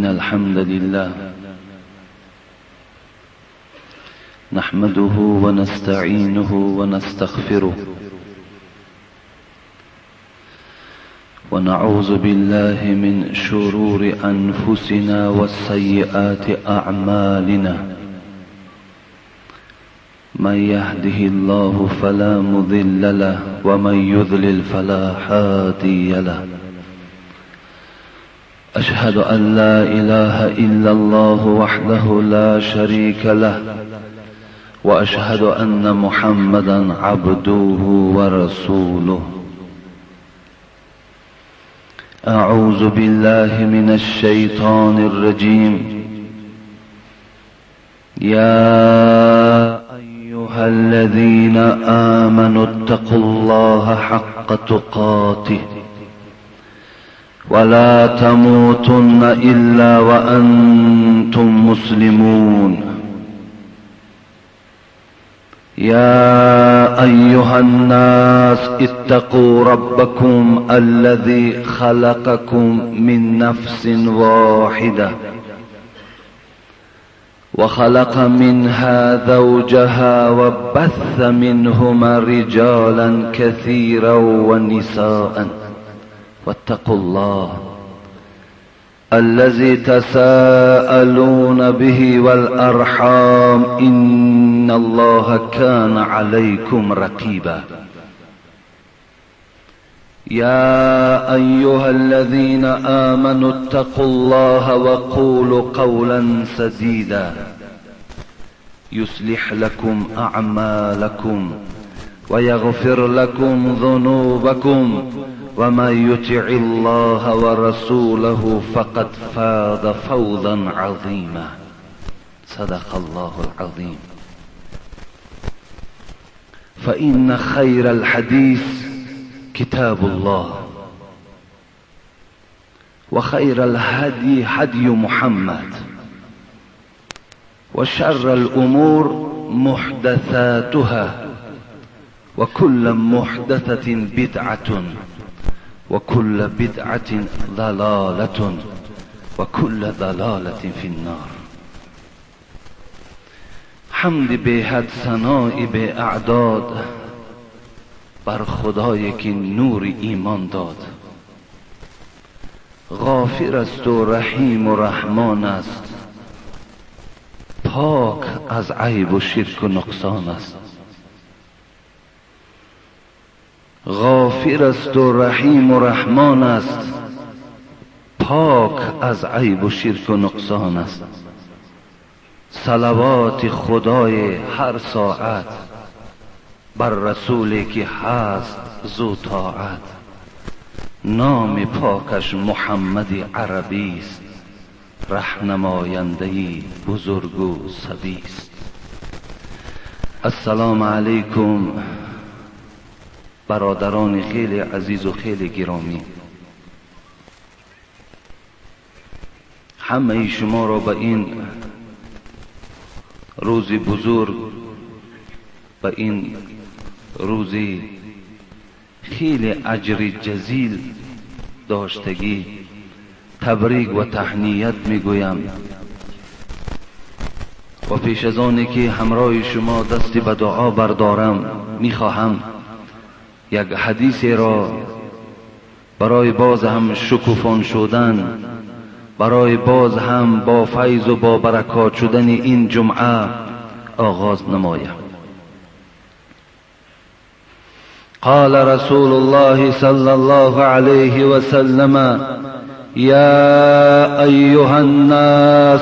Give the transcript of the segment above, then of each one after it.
إن الحمد لله نحمده ونستعينه ونستغفره ونعوذ بالله من شرور أنفسنا وسيئات أعمالنا من يهده الله فلا مضل له ومن يضلل فلا هادي له أشهد أن لا إله إلا الله وحده لا شريك له وأشهد أن محمدا عبده ورسوله أعوذ بالله من الشيطان الرجيم يا أيها الذين آمنوا اتقوا الله حق تقاته ولا تموتن إلا وأنتم مسلمون يا أيها الناس اتقوا ربكم الذي خلقكم من نفس واحدة وخلق منها زوجها وبث منهما رجالا كثيرا ونساء واتقوا الله الذي تساءلون به والأرحام إن الله كان عليكم رقيبا يا أيها الذين آمنوا اتقوا الله وقولوا قولا سديدا يصلح لكم أعمالكم ويغفر لكم ذنوبكم ومن يطع الله ورسوله فقد فاز فوزا عظيما صدق الله العظيم. فإن خير الحديث كتاب الله وخير الهدي هدي محمد وشر الأمور محدثاتها وكل محدثة بدعة وكل بدعة ضلالة وكل ضلالة في النار. حمد بحد ثناء بأعداد بر خدایی که نور ایمان داد. غافر است و رحیم و رحمان است، پاک از عیب و شرک و نقصان است. غافر است و رحیم و رحمان است، پاک از عیب و شرک و نقصان است. صلوات خدای هر ساعت بر رسولی که هست زو طاعت. نام پاکش محمد عربی است، رهنماینده بزرگ و صبی است. السلام علیکم برادران خیلی عزیز و خیلی گرامی، همه شما را به این روز بزرگ، به این روز خیلی اجر جزیل داشتگی تبریک و تهنیت میگویم. و پیش از آنی که همراه شما دست به دعا بردارم، میخواهم یک حدیث را برای باز هم شکوفان شدن، برای باز هم با فیض و با برکات شدن این جمعه آغاز نمایم. قال رسول الله صلى الله عليه وسلم يا أيها الناس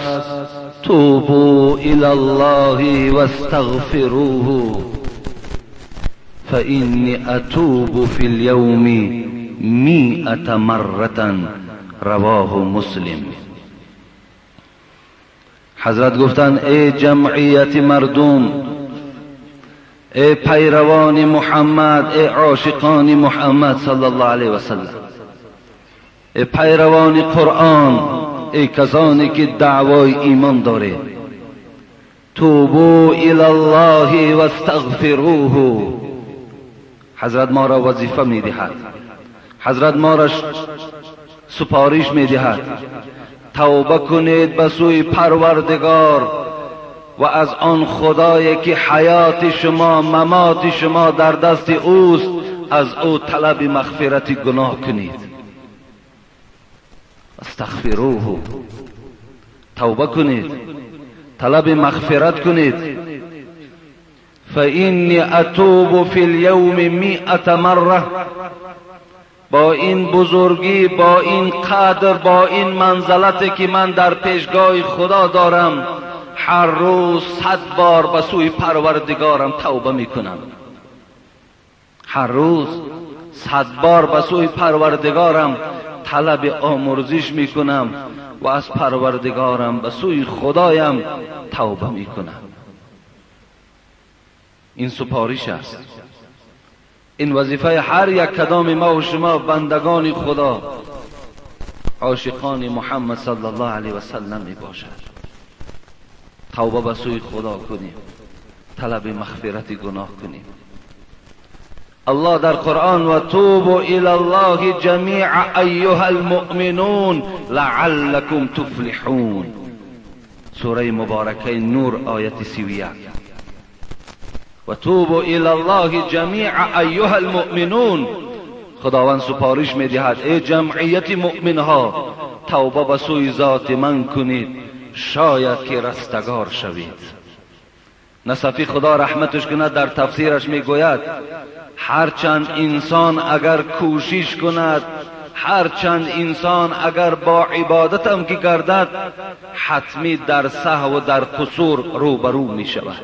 توبوا إلى الله واستغفروه فإني أتوب في اليوم 100 مرة. رواه مسلم. حضرت گفتند ای جمعیت مردم، ای پیروان محمد، ای عاشقان محمد صلی الله علیه و سلم، ای پیروان قرآن، ای کسانی که دعوای ایمان دارید، توبوا الی الله واستغفروه. حضرت ما را وظیفه میدهد، حضرت ما را سپارش میدهد توبه کنید به سوی پروردگار و از آن خدایی که حیات شما، ممات شما در دست اوست، از او طلب مغفرت گناه کنید. استغفروه، توبه کنید، طلب مغفرت کنید. فإنی اتوب فی الیوم 100 مره. با این بزرگی، با این قدر، با این منزلتی که من در پیشگاه خدا دارم، هر روز 100 بار به سوی پروردگارم توبه میکنم. هر روز 100 بار به سوی پروردگارم طلب آمرزش میکنم و از پروردگارم به سوی خدایم توبه میکنم. این سپارش است، این وظیفه هر یک کدام ما و شما بندگان خدا، عاشقان محمد صلی الله علیه و سلم می باشد. توبه به سوی خدا کنیم، طلب مغفرت گناه کنیم. الله در قرآن و توبوا الی الله جمیعا ایها المؤمنون لعلکم تفلحون، سوره مبارکه نور آیت 31. و توبوا الی الله جمیعا ایها المؤمنون. خداوند سپارش میدهد ای جمعیت مؤمنها، توبه به سوی ذات من کنید شاید که رستگار شوید. نصفی خدا رحمتش کند در تفسیرش میگوید هرچند انسان اگر کوشش کند، هرچند انسان اگر با عبادت هم که گردد، حتمی در سهو و در قصور روبرو می شود.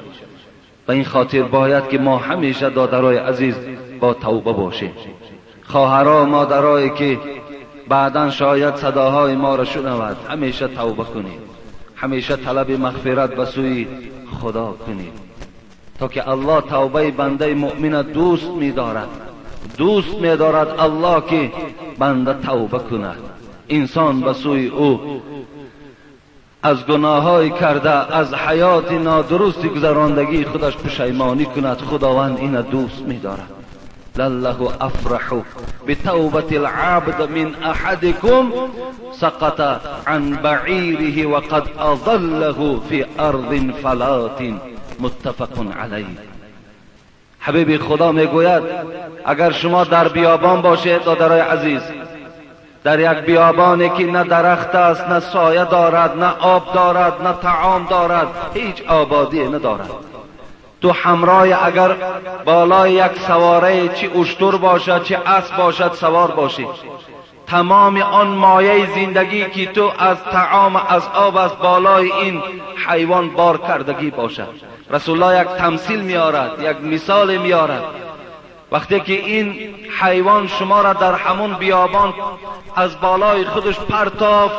به این خاطر باید که ما همیشه دادرای عزیز با توبه باشیم. خواهرها و مادرایی که بعدا شاید صداهای ما را شنود، همیشه توبه کنید، همیشه طلب مغفرت به سوی خدا کنید، تا که الله توبه بنده مؤمن دوست می‌دارد. دوست می‌دارد الله که بنده توبه کند، انسان به سوی او از گناه‌های کرده، از حیات نادرست گذراندگی خودش پشیمانی کند. خداوند این دوست می‌دارد. لله افرح بتوبة العبد من احدكم سقط عن بعیره وقد اظله في ارض فلات، متفق علیه. حبیب خدا میگوید اگر شما در بیابان باشید دادرای عزیز، در یک بیابانی که نه درخت است، نه سایه دارد، نه آب دارد، نه طعام دارد، هیچ آبادی ندارد، تو همراه اگر بالای یک سواره، چه اشتر باشد چه اسب باشد، سوار باشی، تمام آن مایه زندگی که تو از طعام از آب از بالای این حیوان بار کردگی باشد. رسول الله یک تمثیل میارد، یک مثال میارد. وقتی که این حیوان شما را در همون بیابان از بالای خودش پرتافت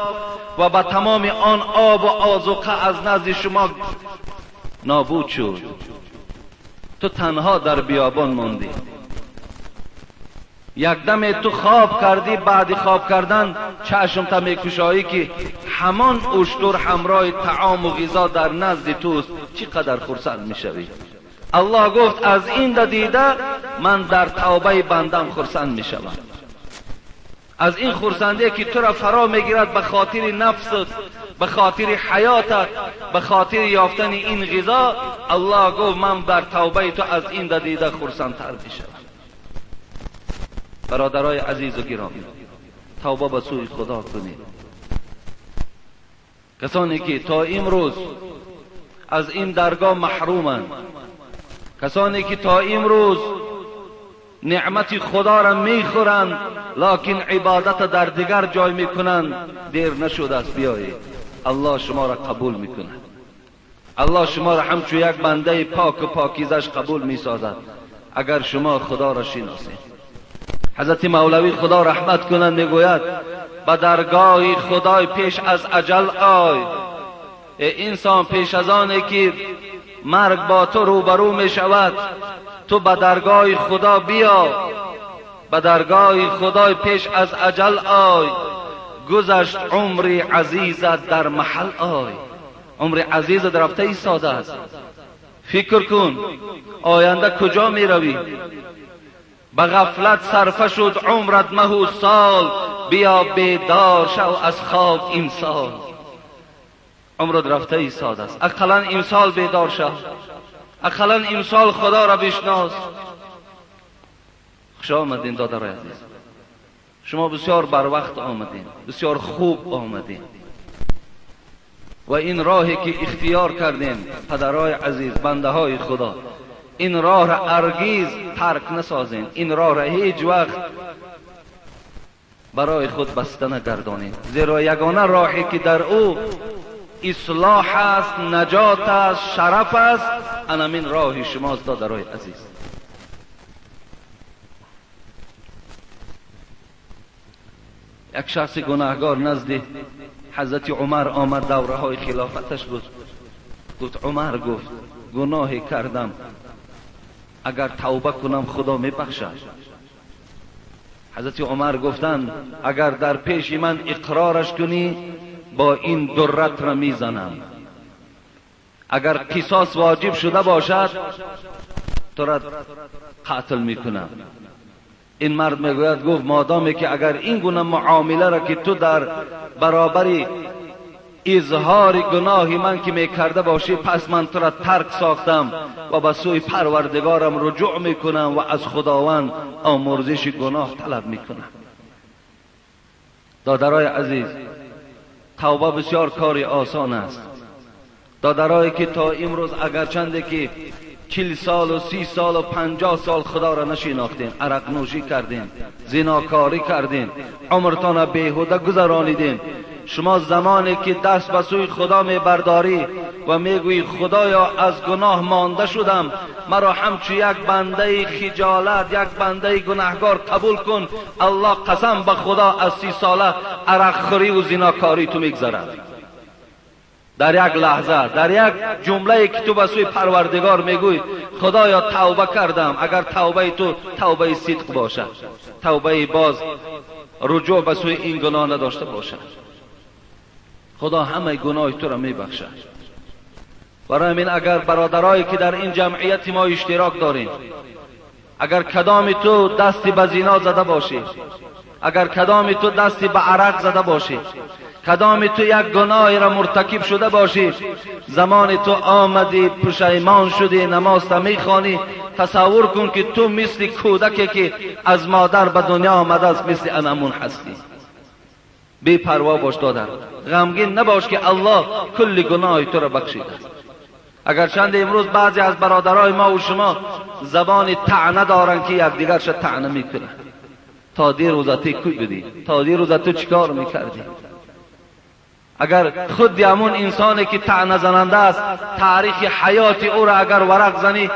و به تمام آن آب و آذوقه از نزد شما نابود شد، تو تنها در بیابان ماندی. یک دم تو خواب کردی، بعد خواب کردن چشم تا میکشایی که همان اشتر همراه طعام و غذا در نزد توست، چقدر خرسند میشوی. الله گفت از این دیده من در توبه بندم خرسند میشوم. از این خرسندی که تو را فرا میگیرد به خاطر نفست، به خاطر حیاتت، به خاطر یافتن این غذا، الله گفت من بر توبه تو از این دیده خرسندتر میشوم. برادرای عزیز و گرامی، توبه به سوی خدا کنید. کسانی که تا امروز از این درگاه محرومند، کسانی که تا امروز نعمت خدا را میخورند لکن عبادت در دیگر جای میکنند، دیر نشده است، بیایید. الله شما را قبول میکند. الله شما را همچون یک بنده پاک و پاکیزش قبول میسازد اگر شما خدا را شناسید. حضرت مولوی خدا رحمت کنند میگوید به درگاه خدای پیش از اجل آی. ای انسان، پیش از آنی که مرگ با تو روبرو می شود، تو به درگاه خدا بیا، به درگاه خدای پیش از اجل آی. گذشت عمر عزیزت در محل آی. عمر عزیزت رفته ایستاده است. فکر کن آینده کجا می روی. به غفلت صرفه شد عمرت مه و سال، بیا بیدار شو از خواب امسال. عمرت رفته ایستاده است، اقلا امسال بیدار شو، اقلا امسال خدا را بشناس. خوش آمدین دادرای عزیز، شما بسیار بر وقت آمدین، بسیار خوب آمدین و این راهی که اختیار کردین پدرای عزیز، بنده های خدا، این راه را هرگز ترک نسازین، این راه را هیچ وقت برای خود بسته نگردانید، زیرا یگانه راهی که در او اصلاح است، نجات است، شرف است، انمین راه شماست دادرای عزیز. یک شخص گناهگار نزد حضرت عمر آمد، دوره های خلافتش بود. گفت عمر، گفت گناهی کردم، اگر توبه کنم خدا میبخشد. حضرت عمر گفتند اگر در پیش من اقرارش کنی با این درت را میزنم، اگر قصاص واجب شده باشد تو را قتل میکنم. این مرد میگوید، گفت مادامی که اگر این گونه معامله را که تو در برابر اظهار گناه من که میکرده باشی، پس من تو را ترک ساختم و به سوی پروردگارم رجوع میکنم و از خداوند آمرزش گناه طلب میکنم. دادرای عزیز، توبه بسیار کاری آسان است. دادرایی که تا امروز اگرچنده که 40 سال و 30 سال و 50 سال خدا را نشناختین، عرق نوشی کردین، زناکاری کردین، عمرتان را بیهوده گذرانیدین، شما زمانی که دست به سوی خدا می برداری و میگویی خدایا از گناه مانده شدم، مرا همچو یک بنده خجالت، یک بنده گناهگار قبول کن، الله قسم به خدا از 30 ساله عرق خوری و زناکاری تو میگذرد. در یک لحظه، در یک جمله که تو به سوی پروردگار میگوی خدایا توبه کردم، اگر توبه تو توبه صدق باشد، توبه باز رجوع به سوی این گناه نداشته باشد، خدا همه گناه تو را میبخشد. برای همین اگر برادرایی که در این جمعیت ما اشتراک داریم، اگر کدام تو دستی به زنا زده باشی، اگر کدام تو دستی به عرق زده باشی، کدام تو یک گناهی را مرتکب شده باشی، زمان تو آمدی پشیمان شدی، نماز میخوانی، تصور کن که تو مثل کودکی که از مادر به دنیا آمده است، مثل انمون هستی. بی پروا باش دادر، غمگین نباش که الله کل گناه تو را بخشیده است. اگر چند امروز بعضی از برادرای ما و شما زبان طعنه دارند که یکدیگرش طعنه میکنند، تا دیروز تو کی بودی، تا دیروز تو چیکار میکردی؟ اگر خود همون انسانی که طعنه زننده است، تاریخ حیات او را اگر ورق زنی،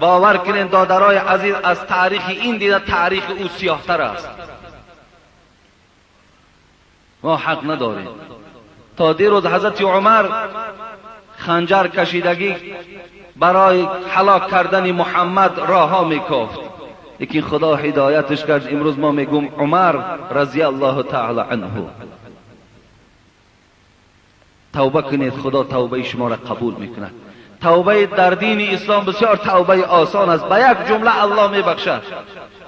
باور کنین دادرای عزیز، از تاریخ این دیده تاریخ او سیاهتر است. ما حق نداریم. تا دیروز حضرت عمر خنجر کشیدگی برای هلاک کردن محمد راه میکافت، لیکن خدا هدایتش کرد. امروز ما میگم عمر رضی الله تعالی عنه. توبه کنید، خدا توبه شما را قبول میکند. توبه در دین اسلام بسیار توبه آسان است، به یک جمله الله میبخشد.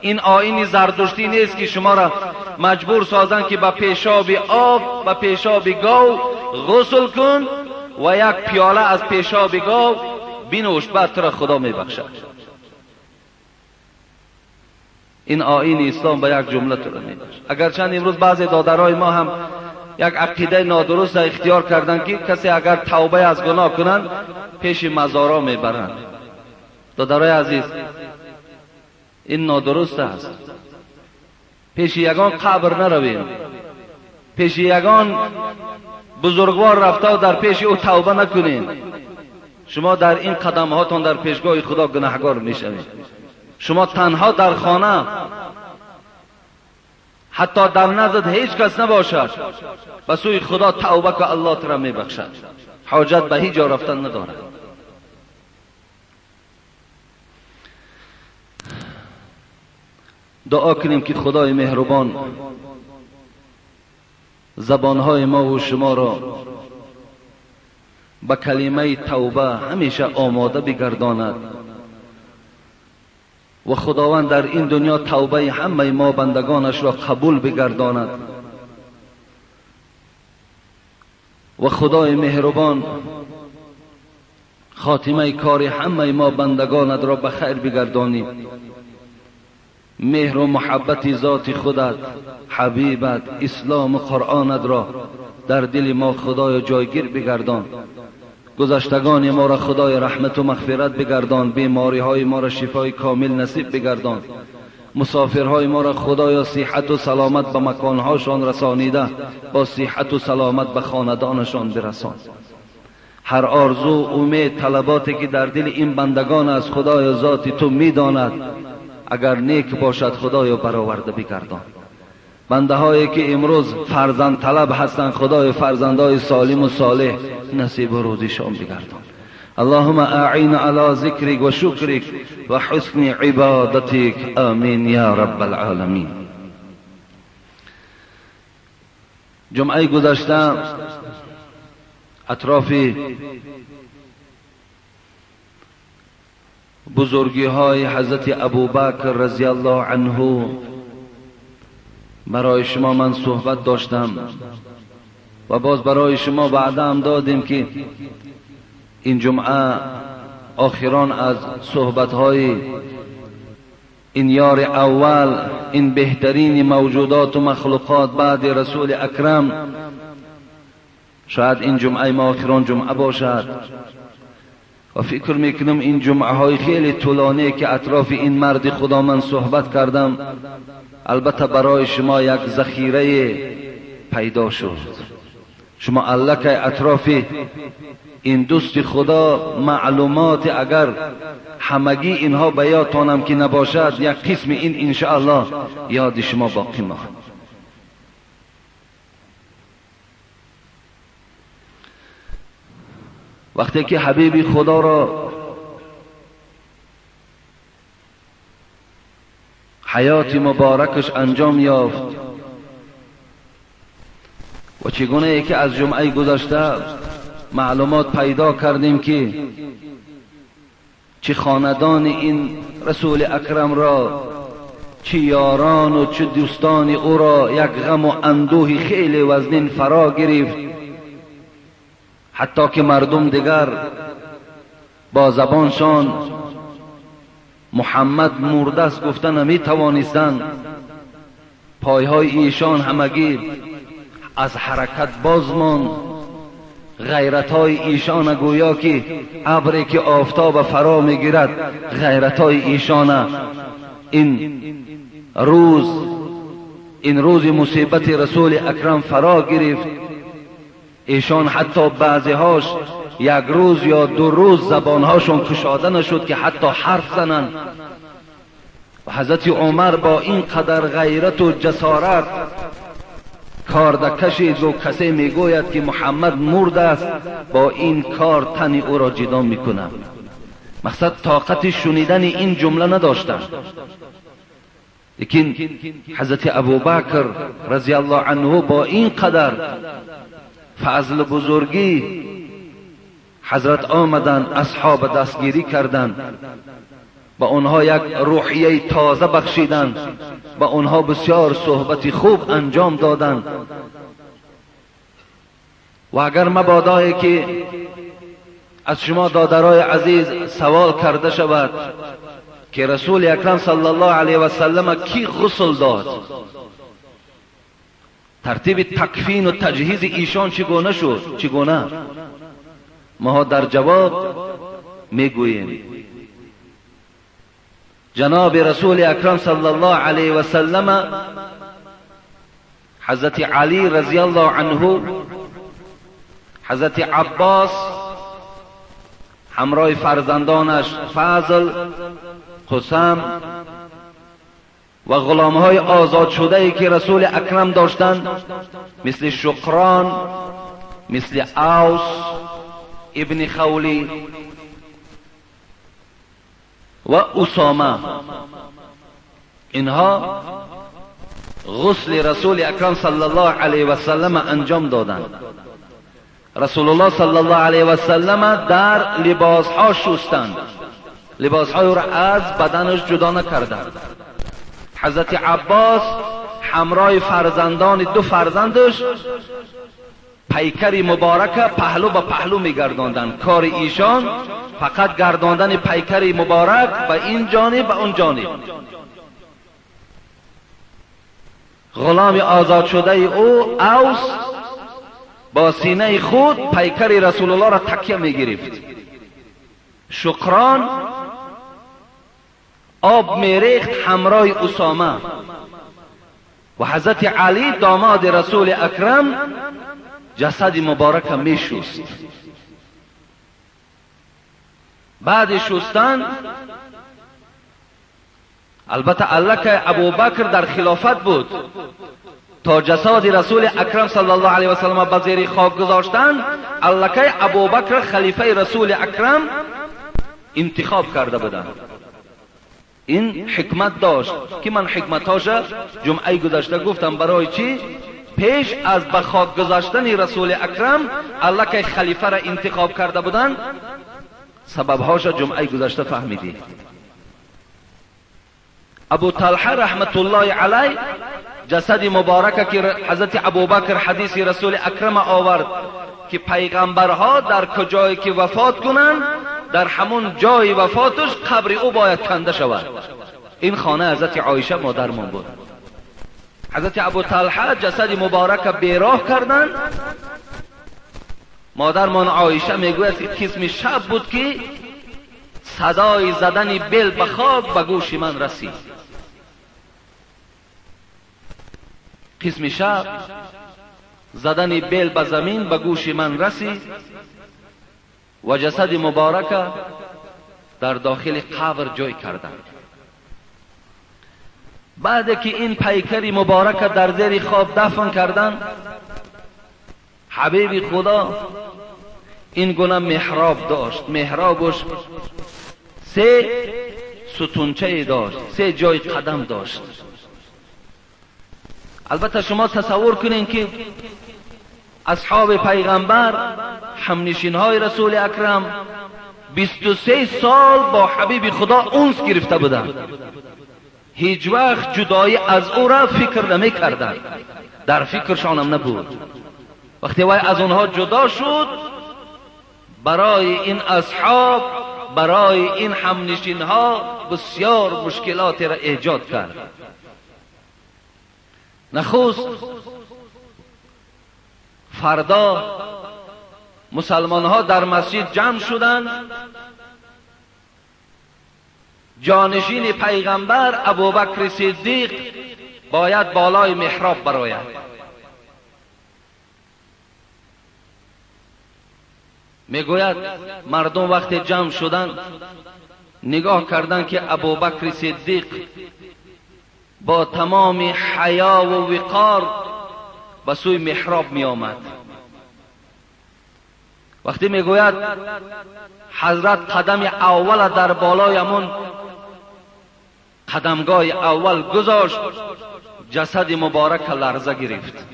این آیین زردشتی نیست که شما را مجبور سازند که به پیشاب آب، به پیشاب گاو غسل کن و یک پیاله از پیشاب گاو بینوش، بعد تو را خدا میبخشد. این آیین اسلام به یک جمله تو را میبخشد. اگرچند امروز بعضی دادرای ما هم یک عقیده نادرست اختیار کردند که کسی اگر توبه از گناه کنند پیش مزارا میبرند. دادرای عزیز، این نادرست است. پیش یگان قبر نرویم، پیش یگان بزرگوار رفته و در پیش او توبه نکنیم. شما در این قدم هاتون در پیشگاه خدا گناهگار میشوید. شما تنها در خانه، حتی در نزد هیچ کس نباشد، به سوی خدا توبه که الله تو را میبخشد. حاجت به هیچ جا رفتن ندارد. دعا کنیم که خدای مهربان زبانهای ما و شما را به کلمه توبه همیشه آماده بگرداند و خداوند در این دنیا توبه همه ما بندگانش را قبول بگرداند. و خدای مهربان خاتمه کار همه ما بندگانت را به خیر بگردانی. مهر و محبت ذات خودت، حبیبت، اسلام و قرآنت را در دل ما خدای جایگیر بگردان. گذشتگان ما را خدای رحمت و مغفرت بگردان. بیماری های ما را شفای کامل نصیب بگردان. مسافرهای ما را خدایا صحت و سلامت به مکانهاشان رسانیده با صحت و سلامت به خاندانشان برسان. هر آرزو، امید، طلباتی که در دل این بندگان از خدای ذات تو میداند، اگر نیک باشد خدایا برآورده بگردان. بنده هایی که امروز فرزند طلب هستند، خدای فرزندای سالم و صالح نصیب و روزیشان بگردان. اللهم اعین على ذکرک و شکرک و حسن عبادتک، آمین یا رب العالمین. جمعه گذشته اطراف بزرگی های حضرت ابوبکر رضی الله عنه برای شما من صحبت داشتم و باز برای شما وعده هم دادیم که این جمعه آخران از صحبت های این یار اول، این بهترین موجودات و مخلوقات بعد رسول اکرم، شاید این جمعه ما آخران جمعه باشد و فکر میکنم این جمعه های خیلی طولانی که اطراف این مرد خدا من صحبت کردم، البته برای شما یک ذخیره پیدا شد. شما الکی اطراف این دوست خدا معلومات اگر همگی اینها به یادتانم که نباشد، یک قسم این انشاءالله یاد شما باقی ماند. وقتی که حبیب خدا را حیات مبارکش انجام یافت و چگونه که از جمعه گذشته معلومات پیدا کردیم که چه خاندان این رسول اکرم را، چه یاران و چه دوستان او را یک غم و اندوه خیلی وزنین فرا گرفت، حتی که مردم دیگر با زبانشان محمد مرده است گفته نمی توانستند. پایهای ایشان همگی از حرکت باز ماند. غیرتهای ایشان گویا که ابری که آفتاب فرا میگیرد، غیرتهای ایشان این روز مصیبت رسول اکرم فرا گرفت. ایشان حتی بعضیهاش یک روز یا دو روز زبانهاشون کشاده نشد که حتی حرف زنند. و حضرت عمر با این قدر غیرت و جسارت کارد کشید و کسی میگوید که محمد مرد است، با این کار تن او را جدا میکنم. مقصد طاقت شنیدن این جمله نداشتند. لیکن حضرت ابوبکر رضی الله عنه با این قدر فضل بزرگی حضرت آمدند، اصحاب دستگیری کردند، با آنها یک روحیه تازه بخشیدند، با آنها بسیار صحبت خوب انجام دادند. و اگر مبادایی که از شما دادرای عزیز سوال کرده شود که رسول اکرم صلی الله علیه و سلم کی غسل داد، ترتیب تکفین و تجهیز ایشان چگونه شد، چگونه؟ ما در جواب میگوییم جناب رسول اکرم صلی الله علیه و سلم حضرت علی رضی الله عنه، حضرت عباس همراه فرزندانش فضل، قسم و غلامهای آزاد شده ای که رسول اکرم داشتند، مثل شقران، مثل اوس ابن خولی و اسامه، اینها غسل رسول اکرم صلی الله علیه و سلم انجام دادند. رسول الله صلی الله علیه و سلم در لباسها شستند، لباسهای را از بدنش جدا نکردند. حضرت عباس همراه فرزندان دو فرزندش پیکر مبارک پهلو به پهلو میگرداندند. کار ایشان فقط گرداندن پیکر مبارک به این جانب به اون جانب. غلام آزاد شده او اوس با سینه خود پیکر رسول الله را تکیه میگرفت. شکران آب میریخت همراه اسامه و حضرت علی داماد رسول اکرم جسد مبارک میشست. بعد شستن البته الکه ابوبکر در خلافت بود تا جسد رسول اکرم صلی الله علیه و سلم به زیر خاک گذاشتن، الکه ابوبکر خلیفه رسول اکرم انتخاب کرده بودند. این حکمت داشت که من حکمتاش جمعه گذشته گفتم. برای چی؟ پیش از به خاک گذاشتن رسول اکرم الکه خلیفه را انتخاب کرده بودند. سببهاش جمعه گذشته فهمیدی. ابو طلحه رحمت الله علیه جسد مبارک که حضرت ابوبکر حدیث رسول اکرم آورد که پیغمبرها در کجایی که وفات کنند در همون جای وفاتش قبر او باید کنده شود. این خانه حضرت عایشه مادرمان بود. حضرت ابو طلحه جسد مبارک بیراه کردند. مادرمان عایشه میگوید که قسم شب بود که صدای زدن بیل به خاک به گوش من رسید. قسم شب زدن بیل به زمین به گوش من رسید و جسد مبارک در داخل قبر جای کردند. بعد که این پیکر مبارک در زیر خواب دفن کردند، حبیب خدا این گونه محراب داشت. محرابش 3 ستونچه داشت، 3 جای قدم داشت. البته شما تصور کنین که اصحاب پیغمبر، همنشین های رسول اکرم، 23 سال با حبیب خدا انس گرفته بودند. هیچ وقت جدایی از او را فکر نمی کردند، در فکرشان هم نبود. وقتی وی از آنها جدا شد، برای این اصحاب، برای این همنشین ها بسیار مشکلات را ایجاد کرد. نخست فردا مسلمان ها در مسجد جمع شدند. جانشین پیغمبر ابوبکر صدیق باید بالای محراب براید. میگوید مردم وقتی جمع شدند نگاه کردند که ابوبکر صدیق با تمام حیا و وقار به سوی محراب می آمد. وقتی میگوید حضرت قدم اول در بالای همون قدمگاه اول گذاشت، جسد مبارک لرزه گرفت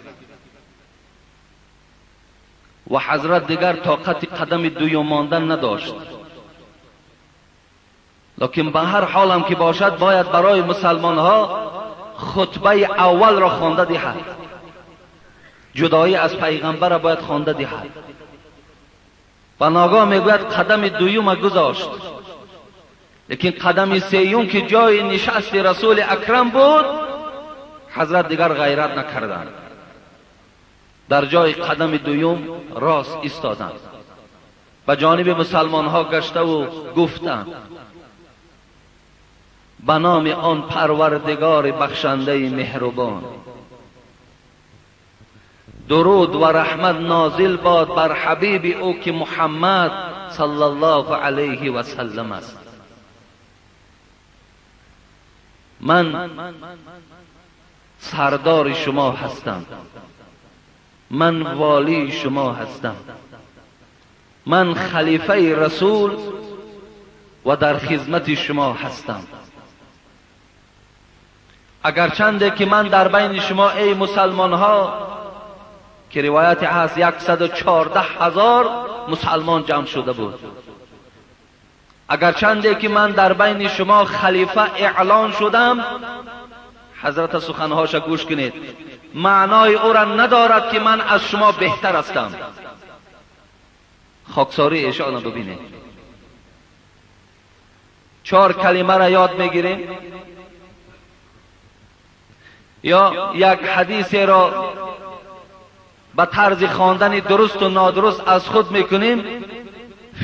و حضرت دیگر طاقت قدم دویم ماندن نداشت. لکن به هر حال هم که باشد باید برای مسلمان ها خطبه اول را خوانده دهد. جدایی از پیغمبر را باید خوانده دهد. و ناگاه میگوید قدم دویم گذاشت، لیکن قدم سیوم که جای نشست رسول اکرم بود، حضرت دیگر غیرت نکردند. در جای قدم دویم راست ایستادند، به جانب مسلمان ها گشته و گفتند به نام آن پروردگار بخشنده مهربان، درود و رحمت نازل باد بر حبیب او که محمد صلی الله علیه و سلم است. من سردار شما هستم، من والی شما هستم، من خلیفه رسول و در خدمت شما هستم. اگرچنده که من در بین شما ای مسلمان ها، که روایت هست 114,000 مسلمان جمع شده بود، اگرچنده که من در بین شما خلیفه اعلان شدم، حضرت سخنهاش گوش کنید، معنای او را ندارد که من از شما بهتر هستم. خاکساری ایشان ببینید. 4 کلمه را یاد میگیریم یا یک حدیث را به طرز خواندن درست و نادرست از خود میکنیم،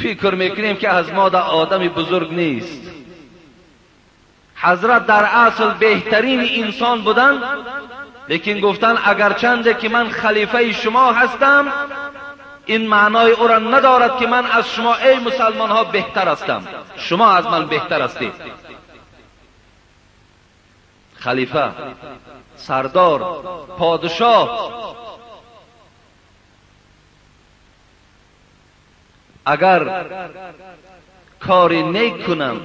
فکر میکنیم که از ما در آدم بزرگ نیست. حضرت در اصل بهترین انسان بودن، لیکن گفتن اگرچنده که من خلیفه شما هستم، این معنای او را ندارد که من از شما ای مسلمان ها بهتر هستم، شما از من بهتر هستید. خلیفه، سردار، پادشاه، اگر کاری نیک کنم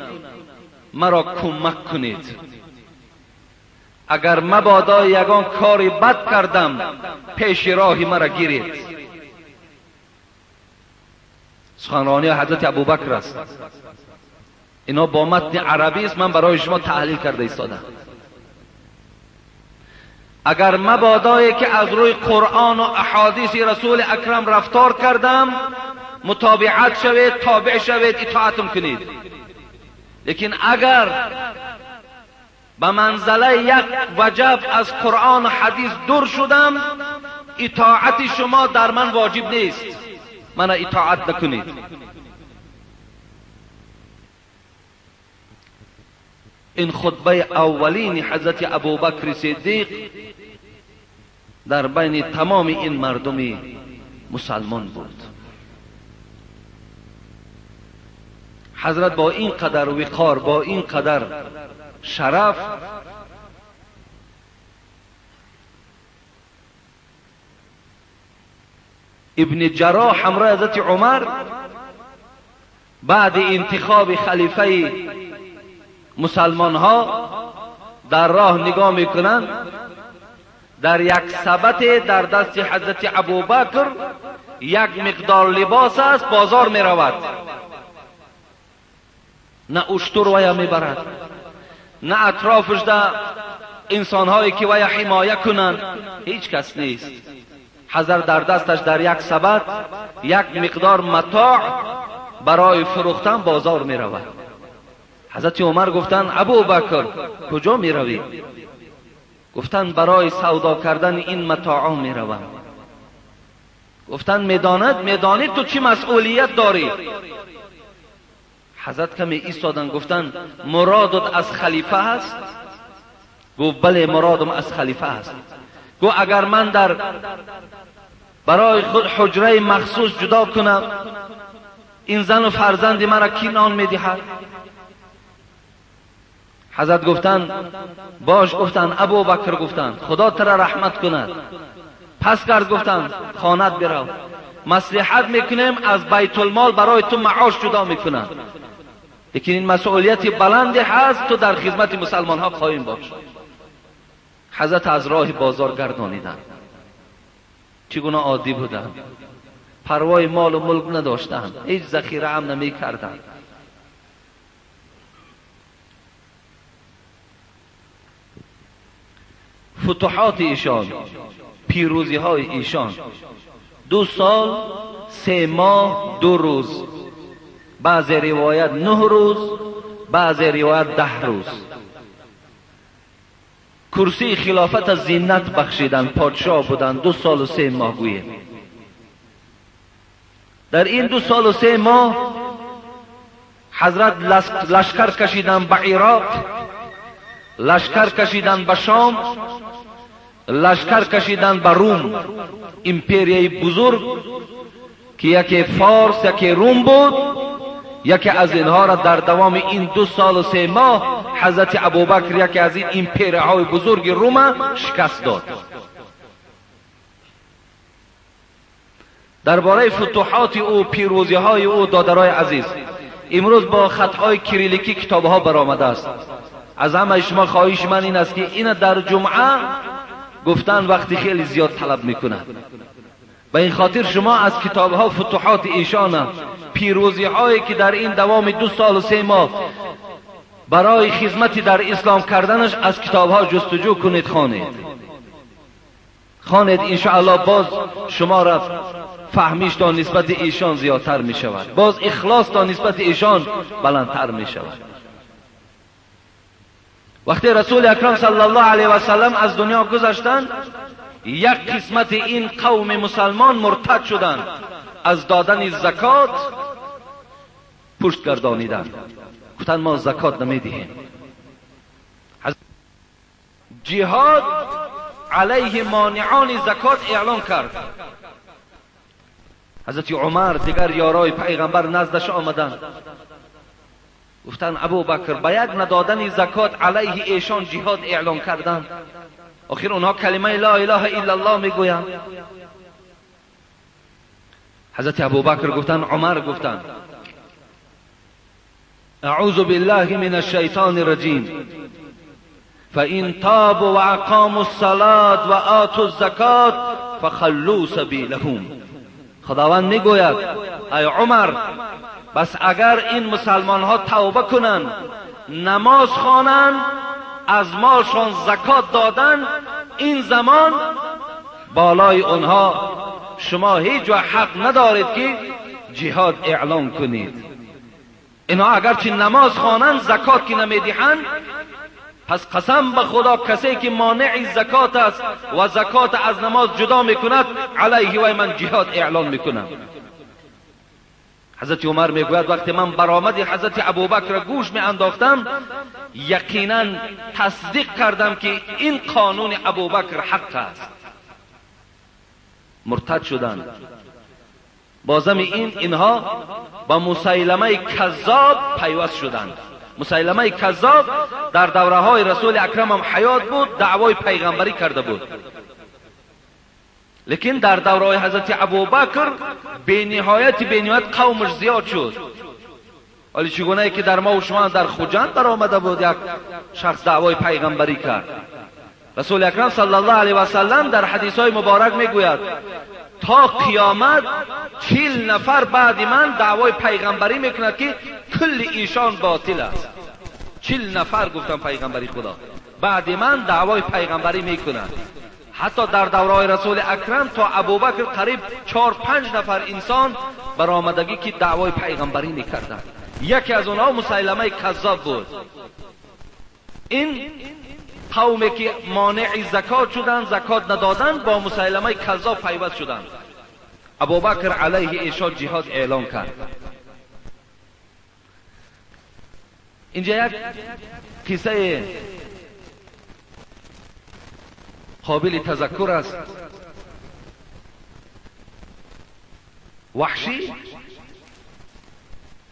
مرا کمک کنید، اگر مبادا یگان کاری بد کردم پیش راه مرا گیرید. سخنرانی حضرت ابوبکر است. اینا با متن عربی است، من برای شما تحلیل کرده ایستادم. اگر مبادایی که از روی قرآن و احادیث رسول اکرم رفتار کردم متابعت شوید، تابع شوید، اطاعتم کنید. لیکن اگر به منزله یک وجب از قرآن و حدیث دور شدم، اطاعت شما در من واجب نیست، من اطاعت نکنید. این خطبه اولین حضرت ابوبکر صدیق در بین تمام این مردم مسلمان بود. حضرت با این قدر وقار، با این قدر شرف، ابن جراح همراه حضرت عمر بعد انتخاب خلیفه مسلمان ها در راه نگاه میکنند، در یک سبت در دست حضرت ابوبکر یک مقدار لباس است، بازار میرود. نه اشتر ویا میبرد، نه اطرافش ده انسانهایی که ویا حمایه کنند، هیچ کس نیست. حضرت در دستش در یک سبد یک مقدار متاع برای فروختن بازار میرود. حضرت عمر گفتند ابوبکر کجا میروی؟ گفتند برای سودا کردن این متاع میروم. گفتند میدانی تو چی مسئولیت داری؟ حضرت کمی ایستادند، گفتند مرادت از خلیفه است؟ گفت بله مرادم از خلیفه است. گفت اگر من در برای خود حجره مخصوص جدا کنم، این زن و فرزند مرا کی نان میدهد؟ حضرت گفتند باش. گفتند ابوبکر، گفتند خدا ترا رحمت کند. پس کرد، گفتند خانت برو، مصلحت میکنیم، از بیت المال برای تو معاش جدا میکنم، لیکن این مسئولیت بلندی هست، تو در خدمت مسلمان ها قایم باش. حضرت از راه بازار گردانیدند. چگونه عادی بودند، پروای مال و ملک نداشتند، هیچ ذخیره هم نمیکردند. فتوحات ایشان، پیروزی های ایشان، 2 سال 3 ماه 2 روز، بعض روایت 9 روز، بعض روایت 10 روز. کرسی خلافت از زینت بخشیدن، پادشاه بودند 2 سال و 3 ماه. گویه در این 2 سال و 3 ماه حضرت لشکر کشیدن به عراق، لشکر کشیدن به شام، لشکر کشیدن به روم، امپریای بزرگ که یکی فارس یکی روم بود. یکی از اینها را در دوام این 2 سال و 3 ماه حضرت ابوبکر یکی از این امپریاهای بزرگ روم شکست داد. درباره فتوحات او، پیروزی های او، دادرای عزیز، امروز با خطهای کریلیکی کتابها برآمده است. از همه شما خواهش من این است که این در جمعه گفتن وقتی خیلی زیاد طلب میکنند. به این خاطر شما از کتابها فتوحات ایشان، پیروزی هایی که در این دوام 2 سال و 3 ماه برای خدمتی در اسلام کردنش، از کتابها جستجو کنید، خوانید. خوانید انشاءالله باز شما را فهمیش تا نسبت ایشان زیادتر می شود، باز اخلاص تا نسبت ایشان بلندتر می شود. وقتی رسول اکرم صلی الله علیه و سلم از دنیا گذشتند، یک قسمت این قوم مسلمان مرتد شدند، از دادن زکات پشت گردانیدند، گفتند ما زکات نمیدهیم. جهاد علیه مانعان زکات اعلان کرد. حضرت عمر دیگر یارای پیغمبر نزدش آمدند، گفتند ابوبکر باید ندادن زکات علیه ایشان جهاد اعلان کردند، آخر اونها کلمه لا اله الا الله میگویند. حضرت ابوبکر گفتند، عمر گفتند اعوذ بالله من الشیطان الرجیم فإن تابوا وأقاموا الصلاة وآتوا الزکاة فخلوا سبیلهم. خداوند میگوید ای عمر، بس اگر این مسلمان ها توبه کنند، نماز خوانند، از مالشان زکات دادن، این زمان بالای آنها شما هیچ وقت حق ندارید که جهاد اعلان کنید. اینها اگرچه نماز خوانند زکات که نمیدهند، پس قسم به خدا کسی که مانع زکات است و زکات از نماز جدا میکند، علیه وی من جهاد اعلان میکنم. حضرت عمر میگوید وقتی من برآمد حضرت ابوبکر را گوش می انداختم، یقینا تصدیق کردم که این قانون ابوبکر حق است. مرتد شدند. بازم اینها با مسیلمه کذاب پیوست شدند. مسیلمه کذاب در دوره های رسول اکرم هم حیات بود، دعوای پیغمبری کرده بود، لیکن در دوره های حضرت ابوبکر به نهایت قومش زیاد شد. ولی چگونه که در ما و شما در خوجند در آمده بود یک شخص دعوای پیغمبری کرد. رسول اکرم صلی الله علیه و سلم در حدیث های مبارک میگوید تا قیامت 40 نفر بعد من دعوای پیغمبری میکند که کل ایشان باطل است. 40 نفر گفتن پیغمبری خدا بعد من دعوای پیغمبری میکند. حتی در دورای رسول اکرم تا ابوبکر قریب 4-5 نفر انسان برآمدگی که دعوای پیغمبری میکردند. یکی از اونها مسیلمه کذاب بود. این قومی که مانع زکات شدند، زکات ندادند، با مسیلمه کذاب پیوست شدند. ابوبکر علیه ایشان جهاد اعلان کرد. اینجا یک قصه قابل تذکر است. وحشی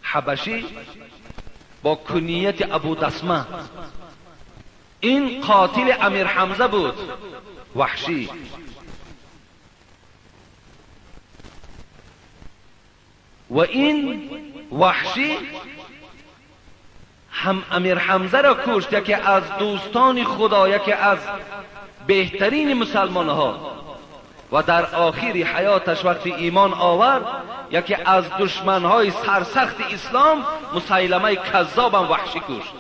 حبشی با کنیت ابو دسمه، این قاتل امیر حمزه بود. وحشی و این وحشی هم امیر حمزه را کشت، یکی از دوستان خدا، یکی از بهترین مسلمان ها، و در آخر حیاتش وقتی ایمان آورد یکی از دشمنهای سرسخت اسلام مسیلمه کذاب هم وحشی کشت.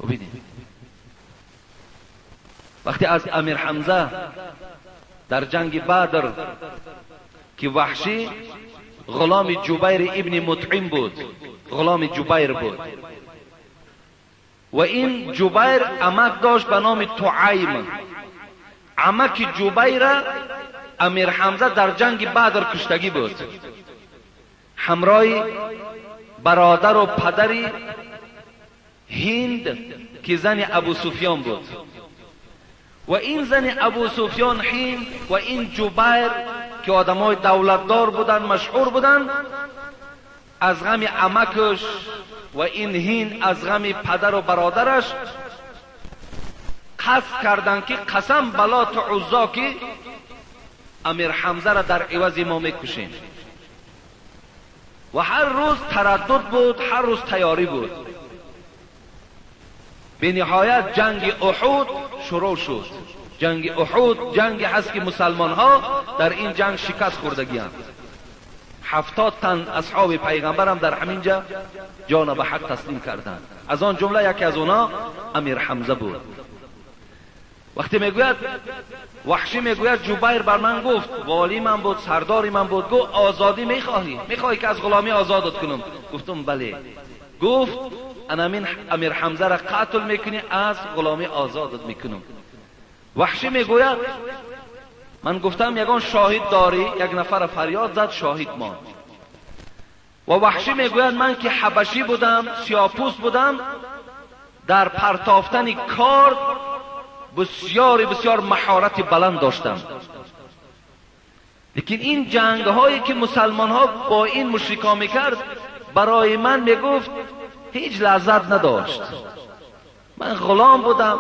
ببینید وقتی از امیر حمزه در جنگ بدر که وحشی غلام جبیر ابن مطعم بود، غلام جبیر بود و این جبیر عمک داشت به نام تعیم. عمک جبیر امیر حمزه در جنگ بدر کشتگی بود، همراه برادر و پدری هند که زن ابو سفیان بود. و این زن ابو سفیان هند و این جبیر که آدمای دولتدار بودند، مشهور بودند، از غم عمکش و این هند از غم پدر و برادرش قصد کردند که قسم بلات عزا که امیر حمزه را در عوض ما میکشیم. و هر روز تردد بود، هر روز تیاری بود. به نهایت جنگ احد شروع شد. جنگ احد جنگ هست که مسلمان ها در این جنگ شکست خوردگی‌اند. 70 تن اصحاب پیغمبرم در همین جا جان به حق تسلیم کردند. از آن جمله یکی از اونا امیر حمزه بود. وقتی میگوید وحشی میگوید جبیر بر من گفت، والی من بود، سردار من بود، گفت آزادی میخواهی؟ میخواهی که از غلامی آزادت کنم؟ گفتم بله. گفت انا امیر حمزه را قتل میکنی، از غلامی آزادت میکنم. وحشی میگوید من گفتم یگان شاهد داری؟ یک نفر فریاد زد شاهد ما. و وحشی میگوید من که حبشی بودم، سیاپوس بودم، در پرتافتن کارد بسیار بسیار مهارت بلند داشتم. لیکن این جنگ هایی که مسلمان ها با این مشرکان میکرد برای من میگفت هیچ لذت نداشت. من غلام بودم،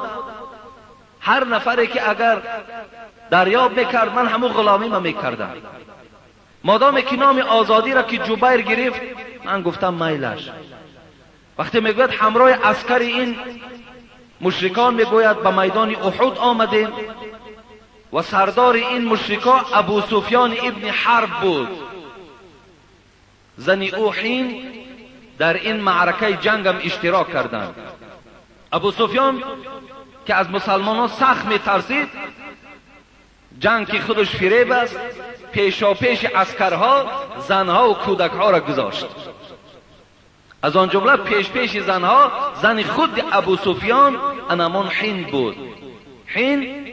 هر نفری که اگر دریاب میکرد من همون غلامی ما میکردم. مادام که نام آزادی را که جبیر گرفت من گفتم میلش. وقتی میگوید همراه عسکر این مشرکان میگوید به میدان احد آمدیم و سردار این مشرکان ابو سفیان ابن حرب بود. زن او حین در این معرکه جنگم اشتراک کردند. ابو سفیان که از مسلمان ها سخت میترسید، جنگ که خودش فریب است، پیشاپیش عسکرها زنها و کودکها را گذاشت. از آن جمله پیش پیش زنها زن خود ابو سفیان انمان حین بود. حین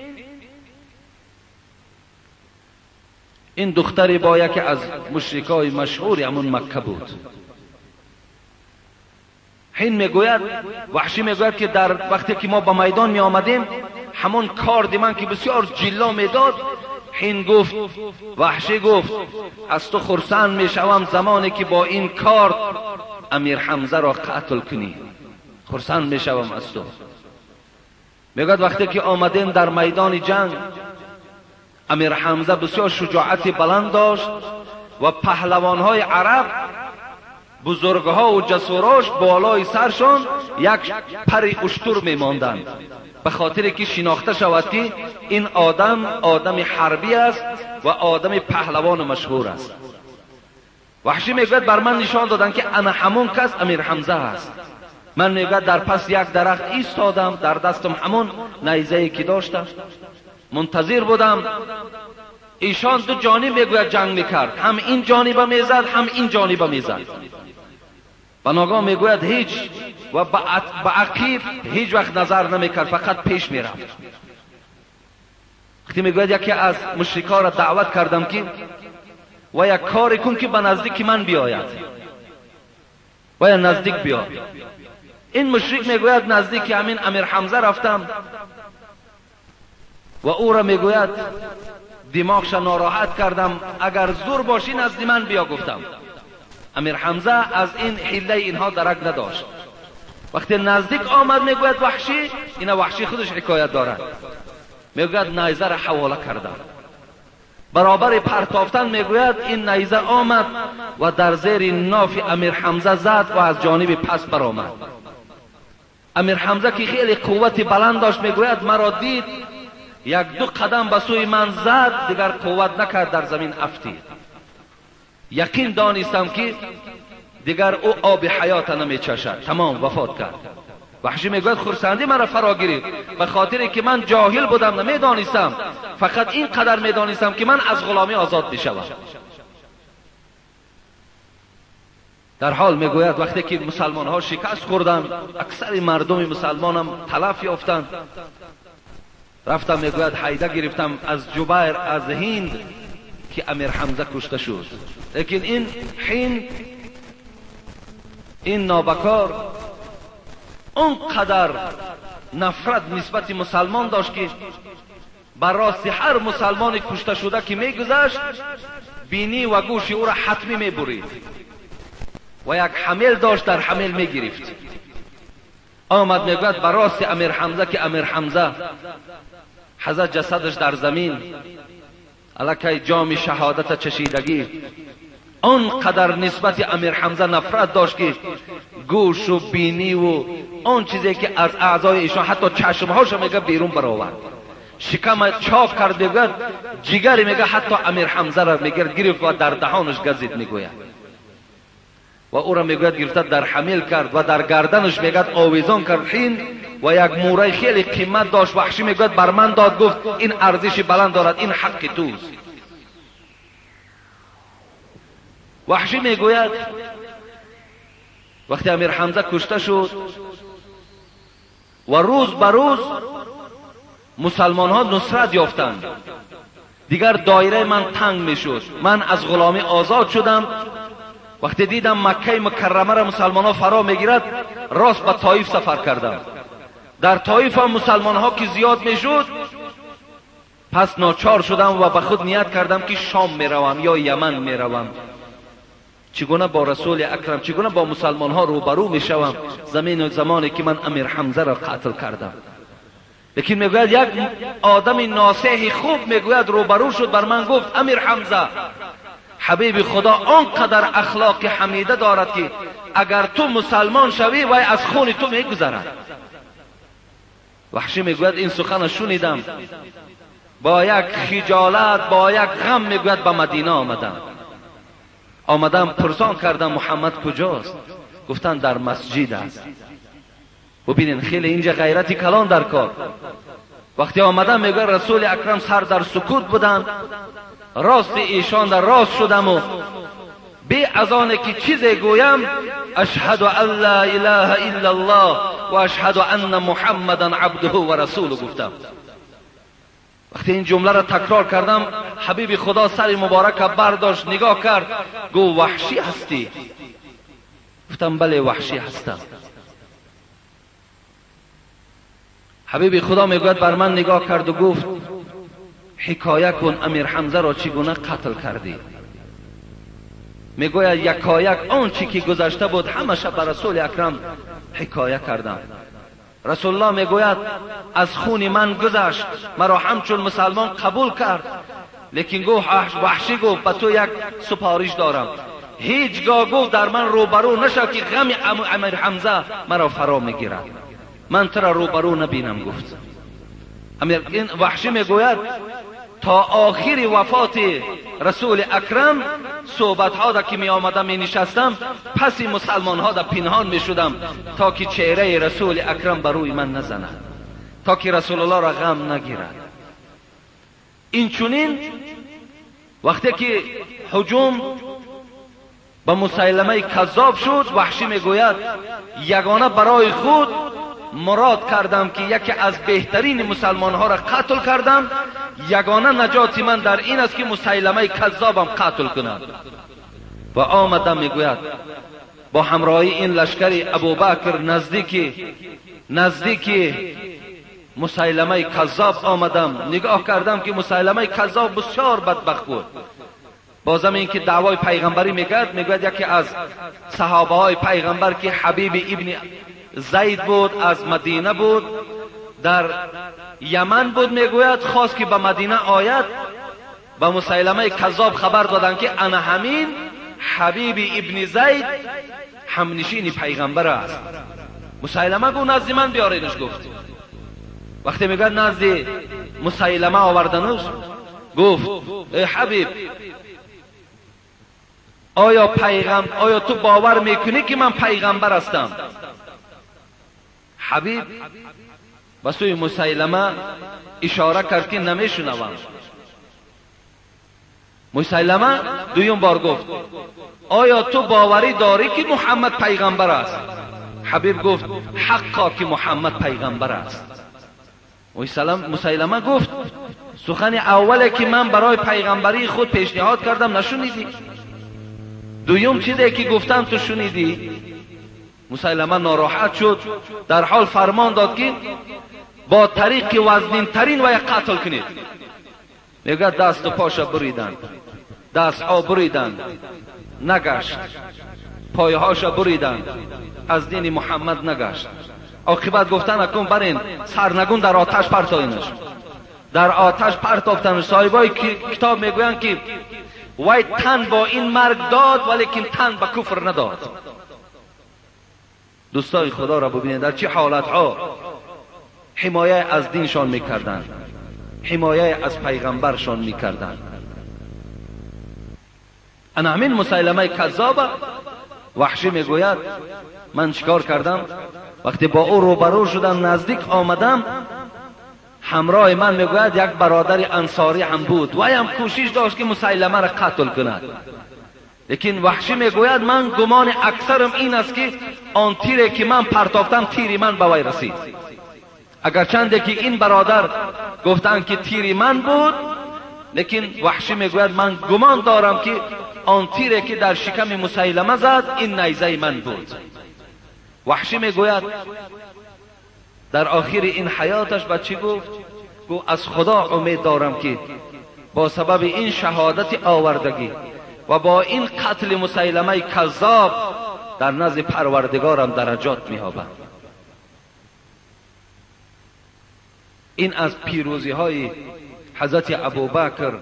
این دختری با یکی از مشرکای مشهور همون مکه بود. حین میگوید، وحشی میگوید که در وقتی که ما به میدان می آمدیم همون کارد من که بسیار جلا میداد، حین گفت، وحشی گفت از تو خرسند میشوم زمانی که با این کارد امیر حمزه را قتل کنی، خرسند میشوم از تو. میگوید وقتی که آمدیم در میدان جنگ، امیر حمزه بسیار شجاعت بلند داشت و پهلوانهای عرب بزرگها و جسوراش بالای سرشان یک پر اشتر میماندند، به خاطر که شناخته شود که این آدم آدم حربی است و آدم پهلوان مشهور است. وحشی میگوید بر من نشان دادند که انا همون کس امیر حمزه است. من میگوید در پس یک درخت ایستادم، در دستم همون نیزه که داشتم، منتظر بودم. ایشان دو جانب میگوید جنگ میکرد، هم این جانب میزد هم این جانب میزد. بناگاه میگوید هیچ و به عقیب هیچ وقت نظر نمیکرد، فقط پیش میرفت. وقتی میگوید یکی از مشرکا را دعوت کردم که و یک کاری کن که به نزدیک من بیاید و یا نزدیک بیا. این مشرک میگوید نزدیک همین امیر حمزه رفتم و او را میگوید دماغش ناراحت کردم، اگر زور باشی نزد من بیا گفتم. امیر حمزه از این حیله اینها درک نداشت. وقتی نزدیک آمد میگوید وحشی، اینا وحشی خودش حکایت دارد، میگوید نیزه را حواله کردم. برابر پرتافتن میگوید این نیزه آمد و در زیر ناف امیر حمزه زد و از جانب پس برآمد. امیر حمزه که خیلی قوت بلند داشت میگوید مرا دید، یک دو قدم به سوی من زد، دیگر قوت نکرد، در زمین افتید. یقین دانستم که دیگر او آب حیات نمیچشد، تمام وفات کرد. وحشی میگوید خرسندی مرا فرا گرفت، به خاطر که من جاهل بودم نمیدانستم، فقط این قدر میدانستم که من از غلامی آزاد میشوم. در حال میگوید وقتی که مسلمان ها شکست خوردند، اکثر مردم مسلمانم تلف یافتند، رفتم میگوید حیده گرفتم از جبیر از هند که امیر حمزه کشته شد. لیکن این حین این نابکار اونقدر نفرت نسبت مسلمان داشت که بر راست هر مسلمان کشته شده که میگذشت بینی و گوش او را حتمی میبرید و یک حمل داشت در حمل میگرفت. آمد میگوید بر راست امیر حمزه که امیر حمزه حضرت جسدش در زمین الکی جام شهادت چشیدگی، آنقدر نسبت امیر حمزه نفرت داشت که گوش و بینی و آن چیزی که از اعضای ایشان حتی چشمهاش میگه بیرون برآورد، شکم چاک کرد، میگه جگر میگه حتی امیر حمزه را میگه گرفت و در دهانش گزید میگوید و او را میگوید گرفته در حمل کرد و در گردنش میگه آویزان کرد. حین و یک موره خیلی قیمت داشت. وحشی میگوید بر من داد، گفت این ارزش بلند دارد، این حق توست. وحشی میگوید وقتی امیر حمزه کشته شد و روز به روز مسلمان ها نصرت یافتند، دیگر دایره من تنگ میشد، من از غلامی آزاد شدم. وقتی دیدم مکه مکرمه را مسلمان ها فرا میگیرد، راست به طایف سفر کردم. در طایف هم مسلمان ها که زیاد میشد، پس ناچار شدم و به خود نیت کردم که شام میروم یا یمن میروم. چگونه با رسول اکرم، چگونه با مسلمان ها روبرو میشوم زمین و زمانی که من امیر حمزه را قتل کردم. لیکن میگوید یک آدم ناصح خوب میگوید روبرو شد بر من گفت امیر حمزه، حبیب خدا آنقدر اخلاق حمیده دارد که اگر تو مسلمان شوی وی از خون تو میگذرد. وحشی میگوید این سخن شنیدم، با یک خجالت، با یک غم میگوید به مدینه آمدم. آمدم پرسان کردم محمد کجاست؟ گفتن در مسجد است. ببینین خیلی اینجا غیرتی کلان در کار. وقتی آمدم میگوید رسول اکرم سر در سکوت بودند، راست ایشان در راست شدم و بی از آن که چیزی گویم اشهد ان لا اله الا الله و اشهد ان محمدا عبده و رسوله گفتم. وقتی این جمله را تکرار کردم، حبیب خدا سر مبارک برداشت، نگاه کرد، گفت وحشی هستی؟ گفتم بله وحشی هستم. حبیب خدا میگوید بر من نگاه کرد و گفت حکایه کن امیر حمزه را چگونه قتل کردی؟ میگوید یکایک آنچه که گذشته بود همش به رسول اکرم حکایه کردم. رسول الله میگوید از خون من گذشت، مرا همچون مسلمان قبول کرد، لیکن گفت وحشی گفت به تو یک سپارش دارم، هیچگاه گفت در من روبرو نشو که غم امیر حمزه مرا فرا میگیرد، من تو را روبرو نبینم. گفت امیر این وحشی میگوید تا آخر وفات رسول اکرم صحبت ها دا که می آمدم می نشستم، پس مسلمان ها دا پنهان می شدم تا که چهره رسول اکرم بر روی من نزند، تا که رسول الله را غم نگیرد. این چونین وقتی که هجوم به مسیلمه کذاب شد، وحشی میگوید یگانه برای خود مراد کردم که یکی از بهترین مسلمان ها را قتل کردم، یگانه نجات من در این است که مسیلمه کذابم قتل کنم. و آمدم میگوید با همراهی این لشکر ابوبکر نزدیک مسیلمه کذاب آمدم، نگاه کردم که مسیلمه کذاب بسیار بدبخت بود. بازم این که دعوای پیغمبری میکرد، میگوید یکی از صحابه های پیغمبر که حبیب ابن زید بود، از مدینه بود، در یمن بود، میگوید خواست که به مدینه آید، به مسیلمه کذاب خبر دادند که انا همین حبیب ابن زید همنشین پیغمبر است. مسیلمه گفت نزد من بیارینش. گفت وقتی میگوید نزد مسیلمه آوردنش، گفت ای حبیب، آیا تو باور میکنی که من پیغمبر هستم؟ حبیب به سوی مسیلمه اشاره کرد که نمیشنوم. مسیلمه دویم بار گفت آیا تو باوری داری که محمد پیغمبر است؟ حبیب گفت حقا که محمد پیغمبر است. مسیلمه گفت سخن اولی که من برای پیغمبری خود پیشنهاد کردم نشنیدی؟ دویم چیزی که گفتم تو شنیدی؟ مسیلمه ناراحت شد، در حال فرمان داد که با طریق وزنین ترین و یک قتل کنید. میگه دست و پاشا بریدند، دست ها بریدند، نگشت، پایهاشا بریدند، از دین محمد نگشت. عاقبت گفتن اکن برین سرنگون در آتش پرتاینش. در آتش پرتافتنش. صاحبای کتاب میگویند که وی تن با این مرگ داد ولیکن تن به کفر نداد. دوستای خدا را ببینید در چه حالتها حمایه از دینشان میکردند، حمایه از پیغمبرشان میکردند. انا همین مسیلمه کذاب Ваҳшӣ мегӯяд ман чикор кардам? Вақте бо ӯ рӯбарӯ шудам, наздик омадам, ҳамроҳи ман мегӯяд як бародари ансорӣ ҳам буд, вай ҳам кӯшиш дошт ки Мусайлама ра қатл кунад. Лекин Ваҳшӣ мегӯяд ман гумони аксарам ин аст ки он тире ки ман партофтам, тири ман ба вай расид. Агарчанде ки ин бародар гуфтанд ки тири ман буд, лекин Ваҳшӣ мегӯяд ман гумон дорам ки он тире ки дар шиками Мусайлама зад, ин найзаи ман буд. Ваҳшӣ мегӯяд дар охири ин ҳаёташ ба чӣ гуфт? Гуфт аз Худо умед дорам ки бо сабаби ин шаҳодати овардагӣ ва бо ин қатли Мусайламаи каззоб дар назди Парвардигорам дараҷот меёбам. Ин аз пирӯзиҳои ҳазрати Абубакр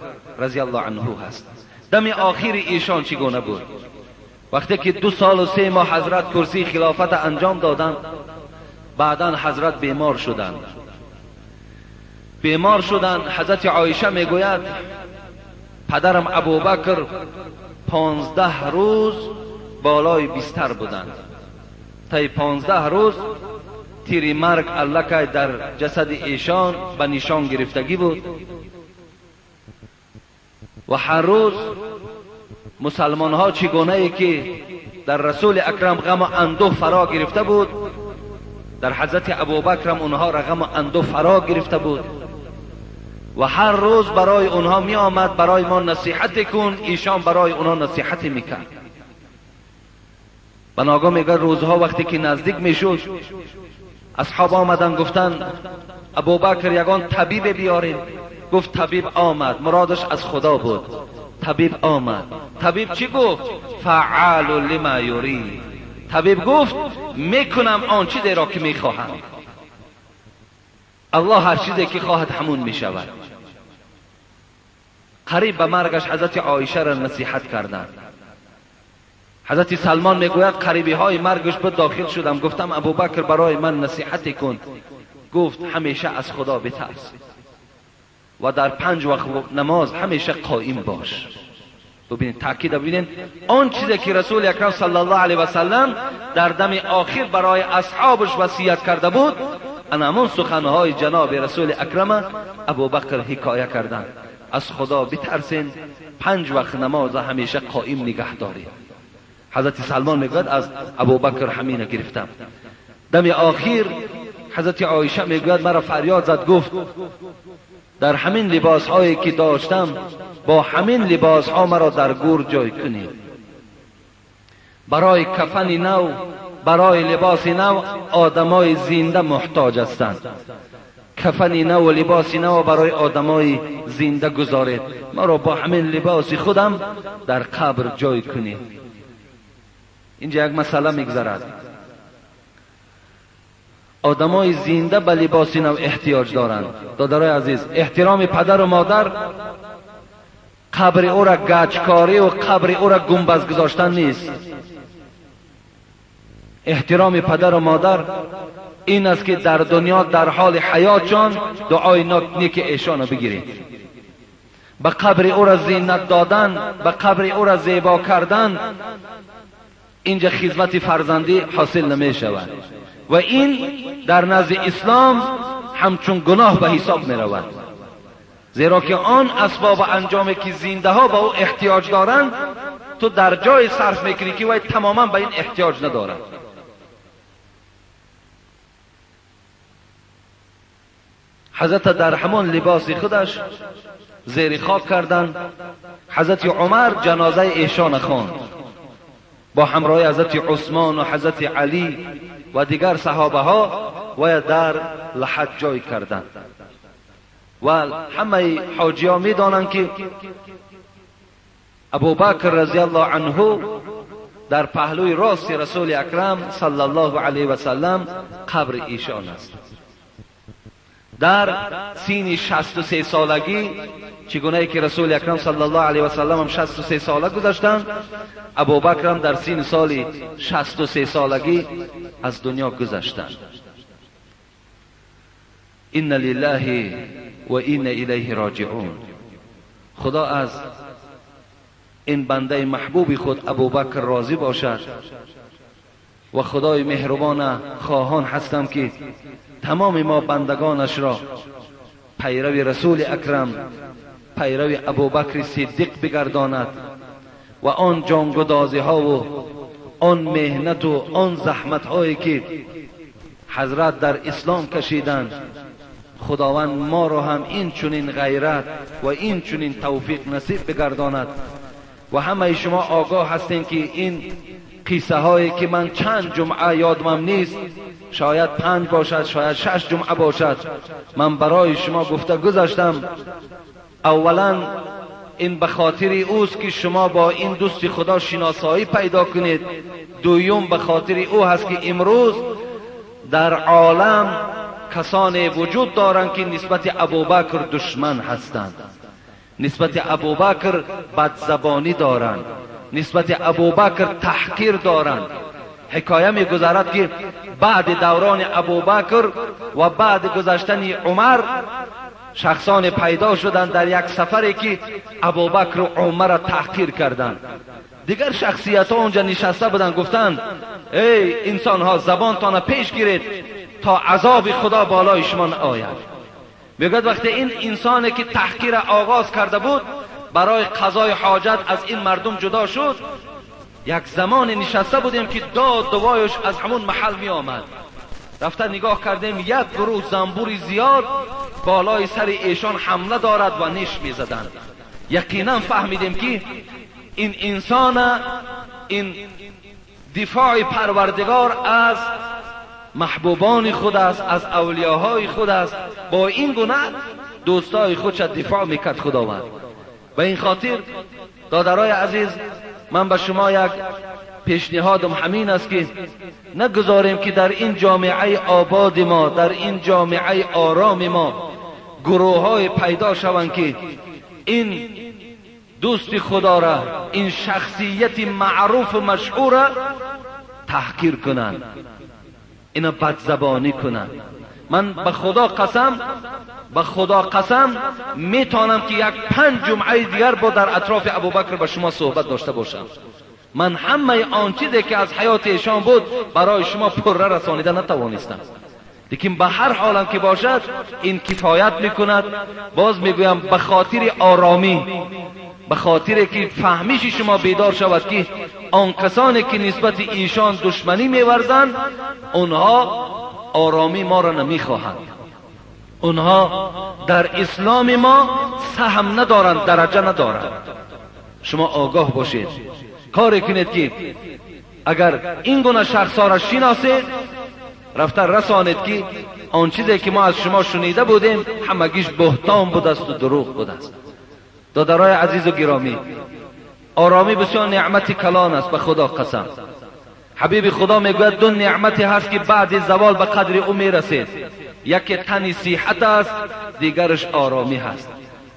разияллоҳу анҳу ҳаст. Дами охири эшон чӣ гуна буд? Вақте ки 2 сол ва 3 моҳ ҳазрат курсии хилофат анҷом доданд, баъдан ҳазрат бемор шуданд. Бемор шуданд. Ҳазрати Оиша мегӯяд падарам Абубакр 15 рӯз болои бистар буданд. Таи 15 рӯз тири марг аллакай дар ҷасади эшон ба нишон гирифтагӣ буд ва ҳар рӯз мусалмонҳо чӣ гунае ки дар Расули Акрам ғаму андӯҳ фаро гирифта буд, дар ҳазрати Абубакрам онҳоро ғаму андӯҳ фаро гирифта буд ва ҳар рӯз барои онҳо меомад, барои мо насиҳате кун, эшон барои онҳо насиҳате мекард. ба ногоҳ мегӯяд рӯзҳо вақте ки наздик мешуд, асҳоб омаданд, гуфтанд Абубакр ягон табибе биёрем. Гуфт табиб омад, муродаш аз Худо буд. Табиб омад. Табиб чӣ гуфт? фаъалу лима юрид. Табиб гуфт мекунам он чизеро ки мехоҳам. Аллоҳ ҳар чизе ки хоҳад ҳамун мешавад. Қариб ба маргаш ҳазрати Оишаро насиҳат карданд. Ҳазрати Салмон мегӯяд қарибиҳои маргаш ба дохил шудам, гуфтам Абубакр барои ман насиҳате кун. Гуфт ҳамеша аз Худо битарс ва дар 5 вақт намоз ҳамеша қоим бош. Бубинед, таъкид бубинед, он чизе ки Расули Акрам саллаллоҳу алайҳи васаллам дар дами охир барои асҳобаш васият карда буд, ана ҳамон суханҳои ҷаноби Расули Акрама Абубакр ҳикоя карданд. Аз Худо битарсен, 5 вақт намоз ҳамеша қоим нигаҳ доред. Ҳазрати Салмон мегӯяд аз Абубакр ҳамина гирифтам. Дами охир ҳазрати Оиша мегӯяд маро фарёд зад, гуфт дар ҳамин либосҳое ки доштам, бо ҳамин либосҳо маро дар гӯр ҷой кунед. Барои кафани нав, барои либоси нав одамои зинда муҳтоҷ ҳастанд. Кафани нав ва либоси нав барои одамои зинда гузоред. Маро бо ҳамин либоси худам дар қабр ҷой кунед. Инҷа як масъала мегузарад. Одамои зинда ба либоси нав эҳтиёҷ доранд. Додарои азиз, эҳтироми падару модар қабри ӯра гаҷкорӣ ва қабри ӯра гумбаз гузоштан нест. Эҳтироми падару модар ин аст ки дар дунё дар ҳоли ҳаётшон дуои неки эшонро бигиред. Ба қабри ӯра зинат додан, ба қабри ӯра зебо кардан, инҷа хизмати фарзандӣ ҳосил намешавад ва ин дар назди ислом ҳамчун гуноҳ ба ҳисоб меравад. Зеро ки он асбоби анҷоме ки зиндаҳо ба ӯ эҳтиёҷ доранд, ту дар ҷое сарф мекунӣ ки вай тамоман ба ин эҳтиёҷ надорад. ҳазрат дар ҳамон либоси худаш зери хок карданд. ҳазрати Умар ҷанозаи эшона хонд бо ҳамроҳи ҳазрати Усмон ва ҳазрати Алӣ ва дигар саҳобаҳо ва дар лаҳад ҷой карданд. Ва ҳамаи ҳоҷиҳо медонанд ки Абубакр разияллоҳу анҳу дар паҳлӯи рости Расули Акрам саллаллоҳу алайҳи васаллам қабри эшон аст. Дар синни 63 солагӣ, чӣ гунае ки Расули Акрам саллаллоҳу алайҳи васаллам ҳам 63 сола гузаштанд, Абубакрам дар синни соли 63 солагӣ аз дунё гузаштанд. Инна лиллаҳи ва инна илайҳи роҷиун. Худо аз این بنده محبوب خود ابوبکر راضی باشد و خدای مهربان خواهان هستم که تمام ما بندگانش را پیرو رسول اکرم، پیرو ابوبکر صدیق بگرداند و آن جانگدازی ها و آن مهنت و آن زحمت هایی که حضرت در اسلام کشیدند، خداوند ما را هم این چنین غیرت و این چنین توفیق نصیب بگرداند. و همه شما آگاه هستین که این قصه هایی که من چند جمعه یادم نیست، شاید 5 باشد، شاید 6 جمعه باشد، من برای شما گفته گذاشتم. اولا این به خاطر اوست که شما با این دوست خدا شناسایی پیدا کنید. دویم به خاطر او هست که امروز در عالم کسانی وجود دارند که نسبت ابوبکر دشمن هستند، نسبت ابوبکر بدزبانی دارند، نسبت ابوبکر تحقیر دارند. حکایه میگذرد که بعد دوران ابوبکر و بعد گذشتن عمر شخصان پیدا شدند در یک سفری که ابوبکر و عمر را تحقیر کردند. دیگر شخصیت ها اونجا نشسته بودند، گفتند ای انسان ها زبانتان پیش گیرید تا عذاب خدا بالای شما آید. میگوید وقتی این انسانی که تحقیر آغاز کرده بود برای قضای حاجت از این مردم جدا شد، یک زمان نشسته بودیم که داد دوایش از همون محل می آمد. رفته نگاه کردیم یک گروه زنبور زیاد بالای سر ایشان حمله دارد و نیش می زدند. یقینا فهمیدیم که این انسان، این دفاع پروردگار از محبوبان خود است، از اولیاهای خود است. با این گونه دوستای خودش دفاع میکرد خداوند. به این خاطر دادرای عزیز، من به شما یک پیشنهادم همین است که نگذاریم که در این جامعه آباد ما، در این جامعه آرام ما گروه های پیدا شوند که این دوست خدا را، این شخصیت معروف و مشهور را تحقیر کنند، اینا بدزبانی کنند. من به خدا قسم، به خدا قسم میتونم که یک 5 جمعه دیگر با در اطراف ابوبکر به شما صحبت داشته باشم. من همه آن چیزی که از حیات ایشان بود برای شما پره رسانیده نتوانستم، لیکن به هر حالم که باشد این کفایت میکند. باز میگویم به خاطر آرامی، به خاطر که فهمیش شما بیدار شود که آن کسانی که نسبت ایشان دشمنی میورزند آنها آرامی ما را نمیخواهند، آنها در اسلام ما سهم ندارند، درجه ندارند. شما آگاه باشید، کاری کنید که اگر این گونه شخص ها را شناسید رفته رسانید که آن چیزی که ما از شما شنیده بودیم همگیش بهتان بود است و دروغ بود است. دادرای عزیز و گرامی، آرامی بسیار نعمت کلان است، به خدا قسم. حبیب خدا میگوید دو نعمتی هست که بعد زوال به قدر او میرسید، یکی تن صحت است، دیگرش آرامی هست.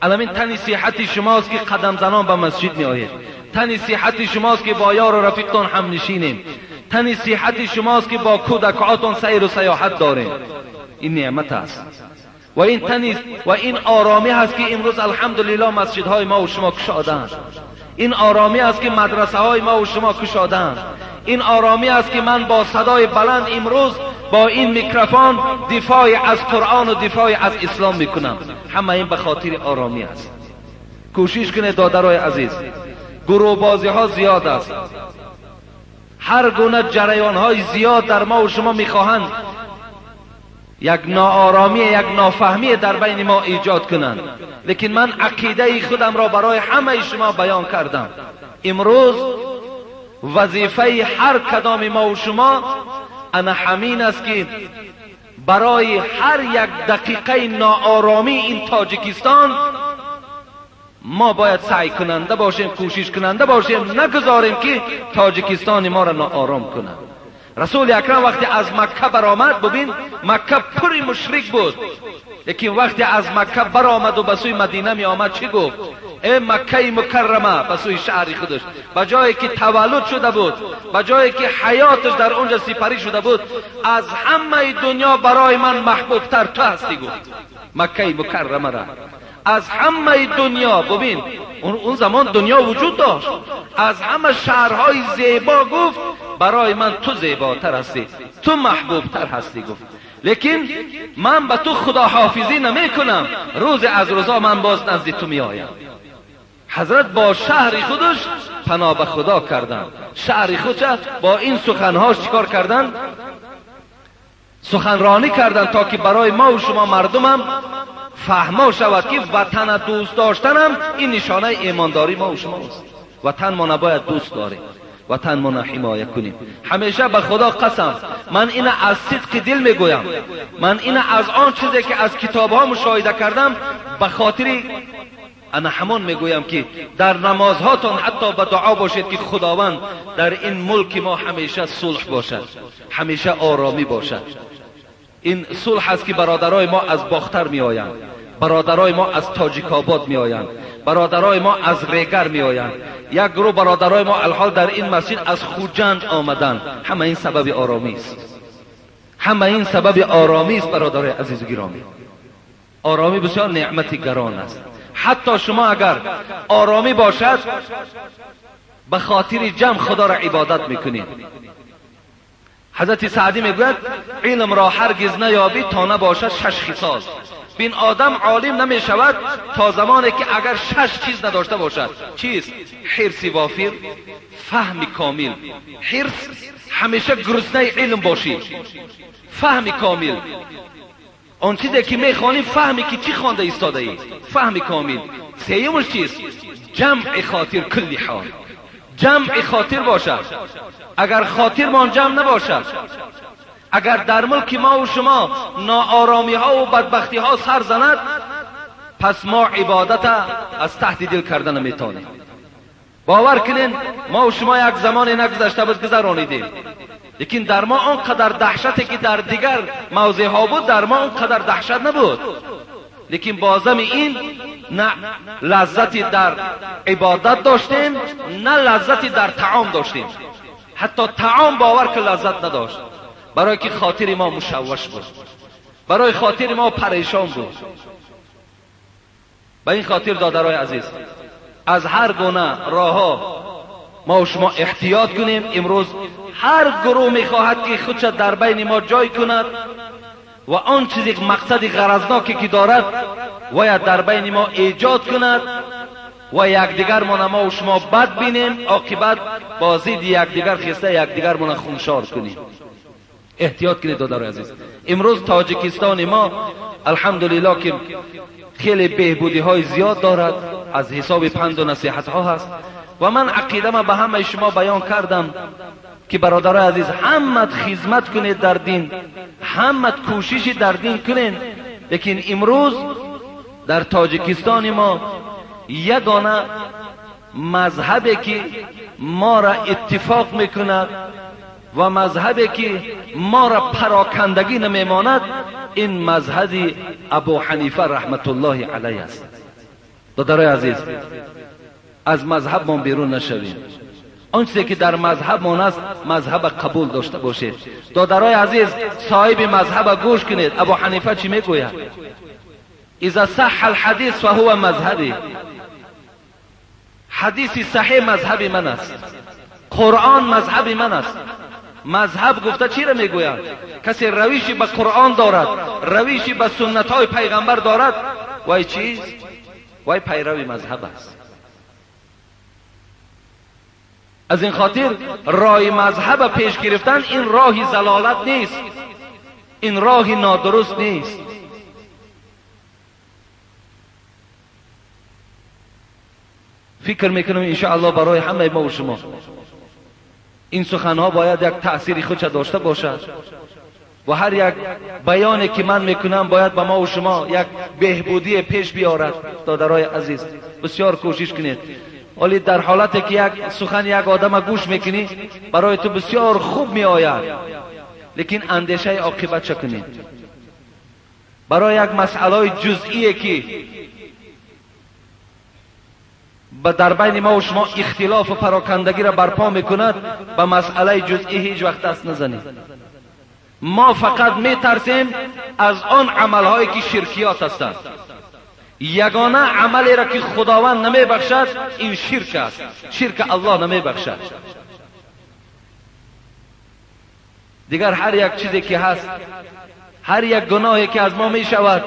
الان تن صحت شماست که قدم زنان به مسجد میآیید، تن صحت شماست که با یار و رفیقتان هم نشینیم، تن صحت شماست که با کودکاتان سیر و سیاحت داریم. این نعمت است و این تن و این آرامی هست که امروز الحمدلله مسجدهای ما و شما کشادند. این آرامی است که مدرسه های ما و شما کشادند. این آرامی است که من با صدای بلند امروز با این میکروفون دفاع از قرآن و دفاع از اسلام میکنم. همه این به خاطر آرامی است. کوشش کنید دادرای عزیز، گروه بازی ها زیاد است، هر گونه جریان های زیاد در ما و شما میخواهند یک ناآرامی، یک نافهمی در بین ما ایجاد کنند، لیکن من عقیده خودم را برای همه شما بیان کردم. امروز وظیفه هر کدام ما و شما انا همین است که برای هر یک دقیقه ناآرامی این تاجیکستان ما باید سعی کننده باشیم، کوشش کننده باشیم، نگذاریم که تاجیکستان ما را ناآرام کند. رسول اکرم وقتی از مکه برآمد، ببین مکه پر مشرک بود، لیکن وقتی از مکه برآمد و به سوی مدینه می آمد چی گفت؟ ای مکه مکرمه، به سوی شهر خودش، به جایی که تولد شده بود، به جایی که حیاتش در اونجا سپری شده بود، از همه دنیا برای من محبوب تر تو هستی گفت. مکه مکرمه را از همه دنیا، ببین اون زمان دنیا وجود داشت، از همه شهرهای زیبا گفت برای من تو زیباتر هستی، تو محبوبتر هستی. گفت لیکن من به تو خداحافظی نمی کنم، روز از روزا من باز نزد تو می آیم. حضرت با شهر خودش پناه به خدا کردن، شهر خودش با این سخنهاش چیکار کردن؟ سخنرانی کردن تا که برای ما و شما مردمم فهما شود که وطن دوست داشتنم این نشانه ایمانداری ما و شما است. وطن ما نباید دوست داریم، وطن ما حمایه کنیم. همیشه به خدا قسم، من این از صدق دل میگویم، من این از آن چیزی که از کتاب ها مشاهده کردم به خاطر انا همان میگویم که در نمازهاتان حتی به دعا باشید که خداوند در این ملک ما همیشه صلح باشد، همیشه آرامی باشد. این صلح است که برادرای ما از باختر می آیند، برادرای ما از تاجیک آباد می آیند، برادرای ما از ریگر می آیند، یک گروه برادرای ما الحال در این مسجد از خوجند آمدند. همه این سبب آرامی است، همه این سبب آرامی است برادرای عزیز و گرامی. آرامی بسیار نعمت گران است. حتی شما اگر آرامی باشد به خاطر جمع خدا را عبادت میکنید. حضرت سعدی میگوید علم را هرگز نیابی تا نباشد شش خصال. بین آدم عالم نمیشود تا زمانی که اگر شش چیز نداشته باشد. چیست؟ حرص وافر، فهم کامل. حرص همیشه گرسنه علم باشی، فهم کامل، آن چیزی که میخوانی فهمی که چی خوانده ایستاده ای، فهم کامل. سیومش چیست؟ جمع خاطر کلی حال، جمع خاطر باشد. اگر خاطر ما جمع نباشد، اگر در ملک ما و شما ناآرامی ها و بدبختی ها سر زند، پس ما عبادت از تحت دل کردن نمیتونیم. باور کنین ما و شما یک زمان نگذشته بود گذرانیدیم، لیکن در ما آنقدر دهشتی که در دیگر موضع ها بود در ما آنقدر دهشت نبود. لیکن بازم این نه لذتی در عبادت داشتیم، نه لذتی در طعام داشتیم. حتی طعام باور که لذت نداشت، برای که خاطر ما مشوش بود، برای خاطر ما پریشان بود. به این خاطر دادرای عزیز، از هر گونه راه ما و شما احتیاط کنیم. امروز هر گروه میخواهد که خودش در بین ما جای کند و آن چیزی که مقصد غرضناکی که دارد باید در بین ما ایجاد کند و یکدیگر ما و شما بد بینیم، عاقبت با ضد یکدیگر خسته یکدیگر ما خونشار کنیم. احتیاط کنید دادرای عزیز. امروز تاجیکستان ما الحمدلله که خیلی بهبودی های زیاد دارد، از حساب پند و نصیحت ها هست. و من عقیده ما به همه شما بیان کردم که برادرای عزیز، همت خدمت کنید در دین، همت کوشش در دین کنید. لیکن امروز در تاجیکستان ما یگانه مذهبی که ما را اتفاق میکند و مذهبی که ما را پراکندگی نمیماند، این مذهب ابو حنیفه رحمت الله علیه است. برادرای عزیز، از مذهب ما بیرون نشویم. آن چیزی که در مذهب ما است مذهب قبول داشته باشید. دادرای عزیز، صاحب مذهب گوش کنید. ابو حنیفه چی میگوید؟ اذا صح الحدیث فهو مذهبی. حدیث صحیح مذهب من است، قرآن مذهب من است. مذهب گفته چی را میگوید؟ کسی رویشی به قرآن دارد، رویشی به سنت های پیغمبر دارد، وای چیز؟ وای پیرو مذهب است. از این خاطر راه مذهب پیش گرفتن این راه ضلالت نیست، این راه نادرست نیست. فکر میکنم انشاءالله برای همه ما و شما این سخنها باید یک تأثیر خودش داشته باشد و هر یک بیانی که من میکنم باید به ما و شما یک بهبودی پیش بیارد. دادرای عزیز، بسیار کوشش کنید. ولی در حالتی که یک سخن یک آدم گوش میکنی برای تو بسیار خوب میآید، لیکن اندیشه عاقبت چه کنید؟ برای یک مسئله جزئی که در بین ما و شما اختلاف و پراکندگی را برپا میکند، به مسئله جزئی هیچ وقت دست نزنید. ما فقط میترسیم از آن عملهایی که شرکیات هستند، Ягона амалеро ки Худованд намебахшад ин ширк аст. Ширк Аллоҳ намебахшад. Дигар ҳар як чизе ки ҳаст, ҳар як гуноҳе ки аз мо мешавад,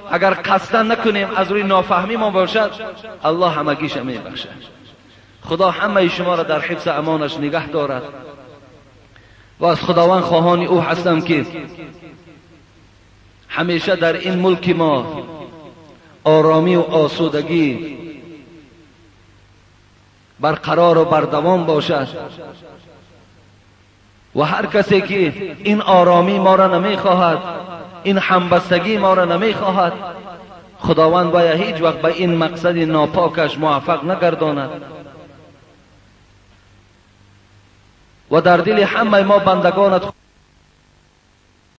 агар қасдан накунем, аз рӯи нофаҳмӣ мо бошад, Аллоҳ ҳамагиша мебахшад. Худо ҳамаи шуморо дар ҳифзи амонаш нигаҳ дорад ва аз Худованд хоҳони ӯ ҳастам ки ҳамеша дар ин мулки мо оромӣ ва осудагӣ барқарор ва бардавом бошад ва ҳар касе ки ин оромӣ моро намехоҳад, ин ҳамбастагӣ моро намехоҳад, Худованд бояд ҳеҷ вақт ба ин мақсади нопокаш муваффақ нагардонад ва дар дили ҳамаи мо бандагонат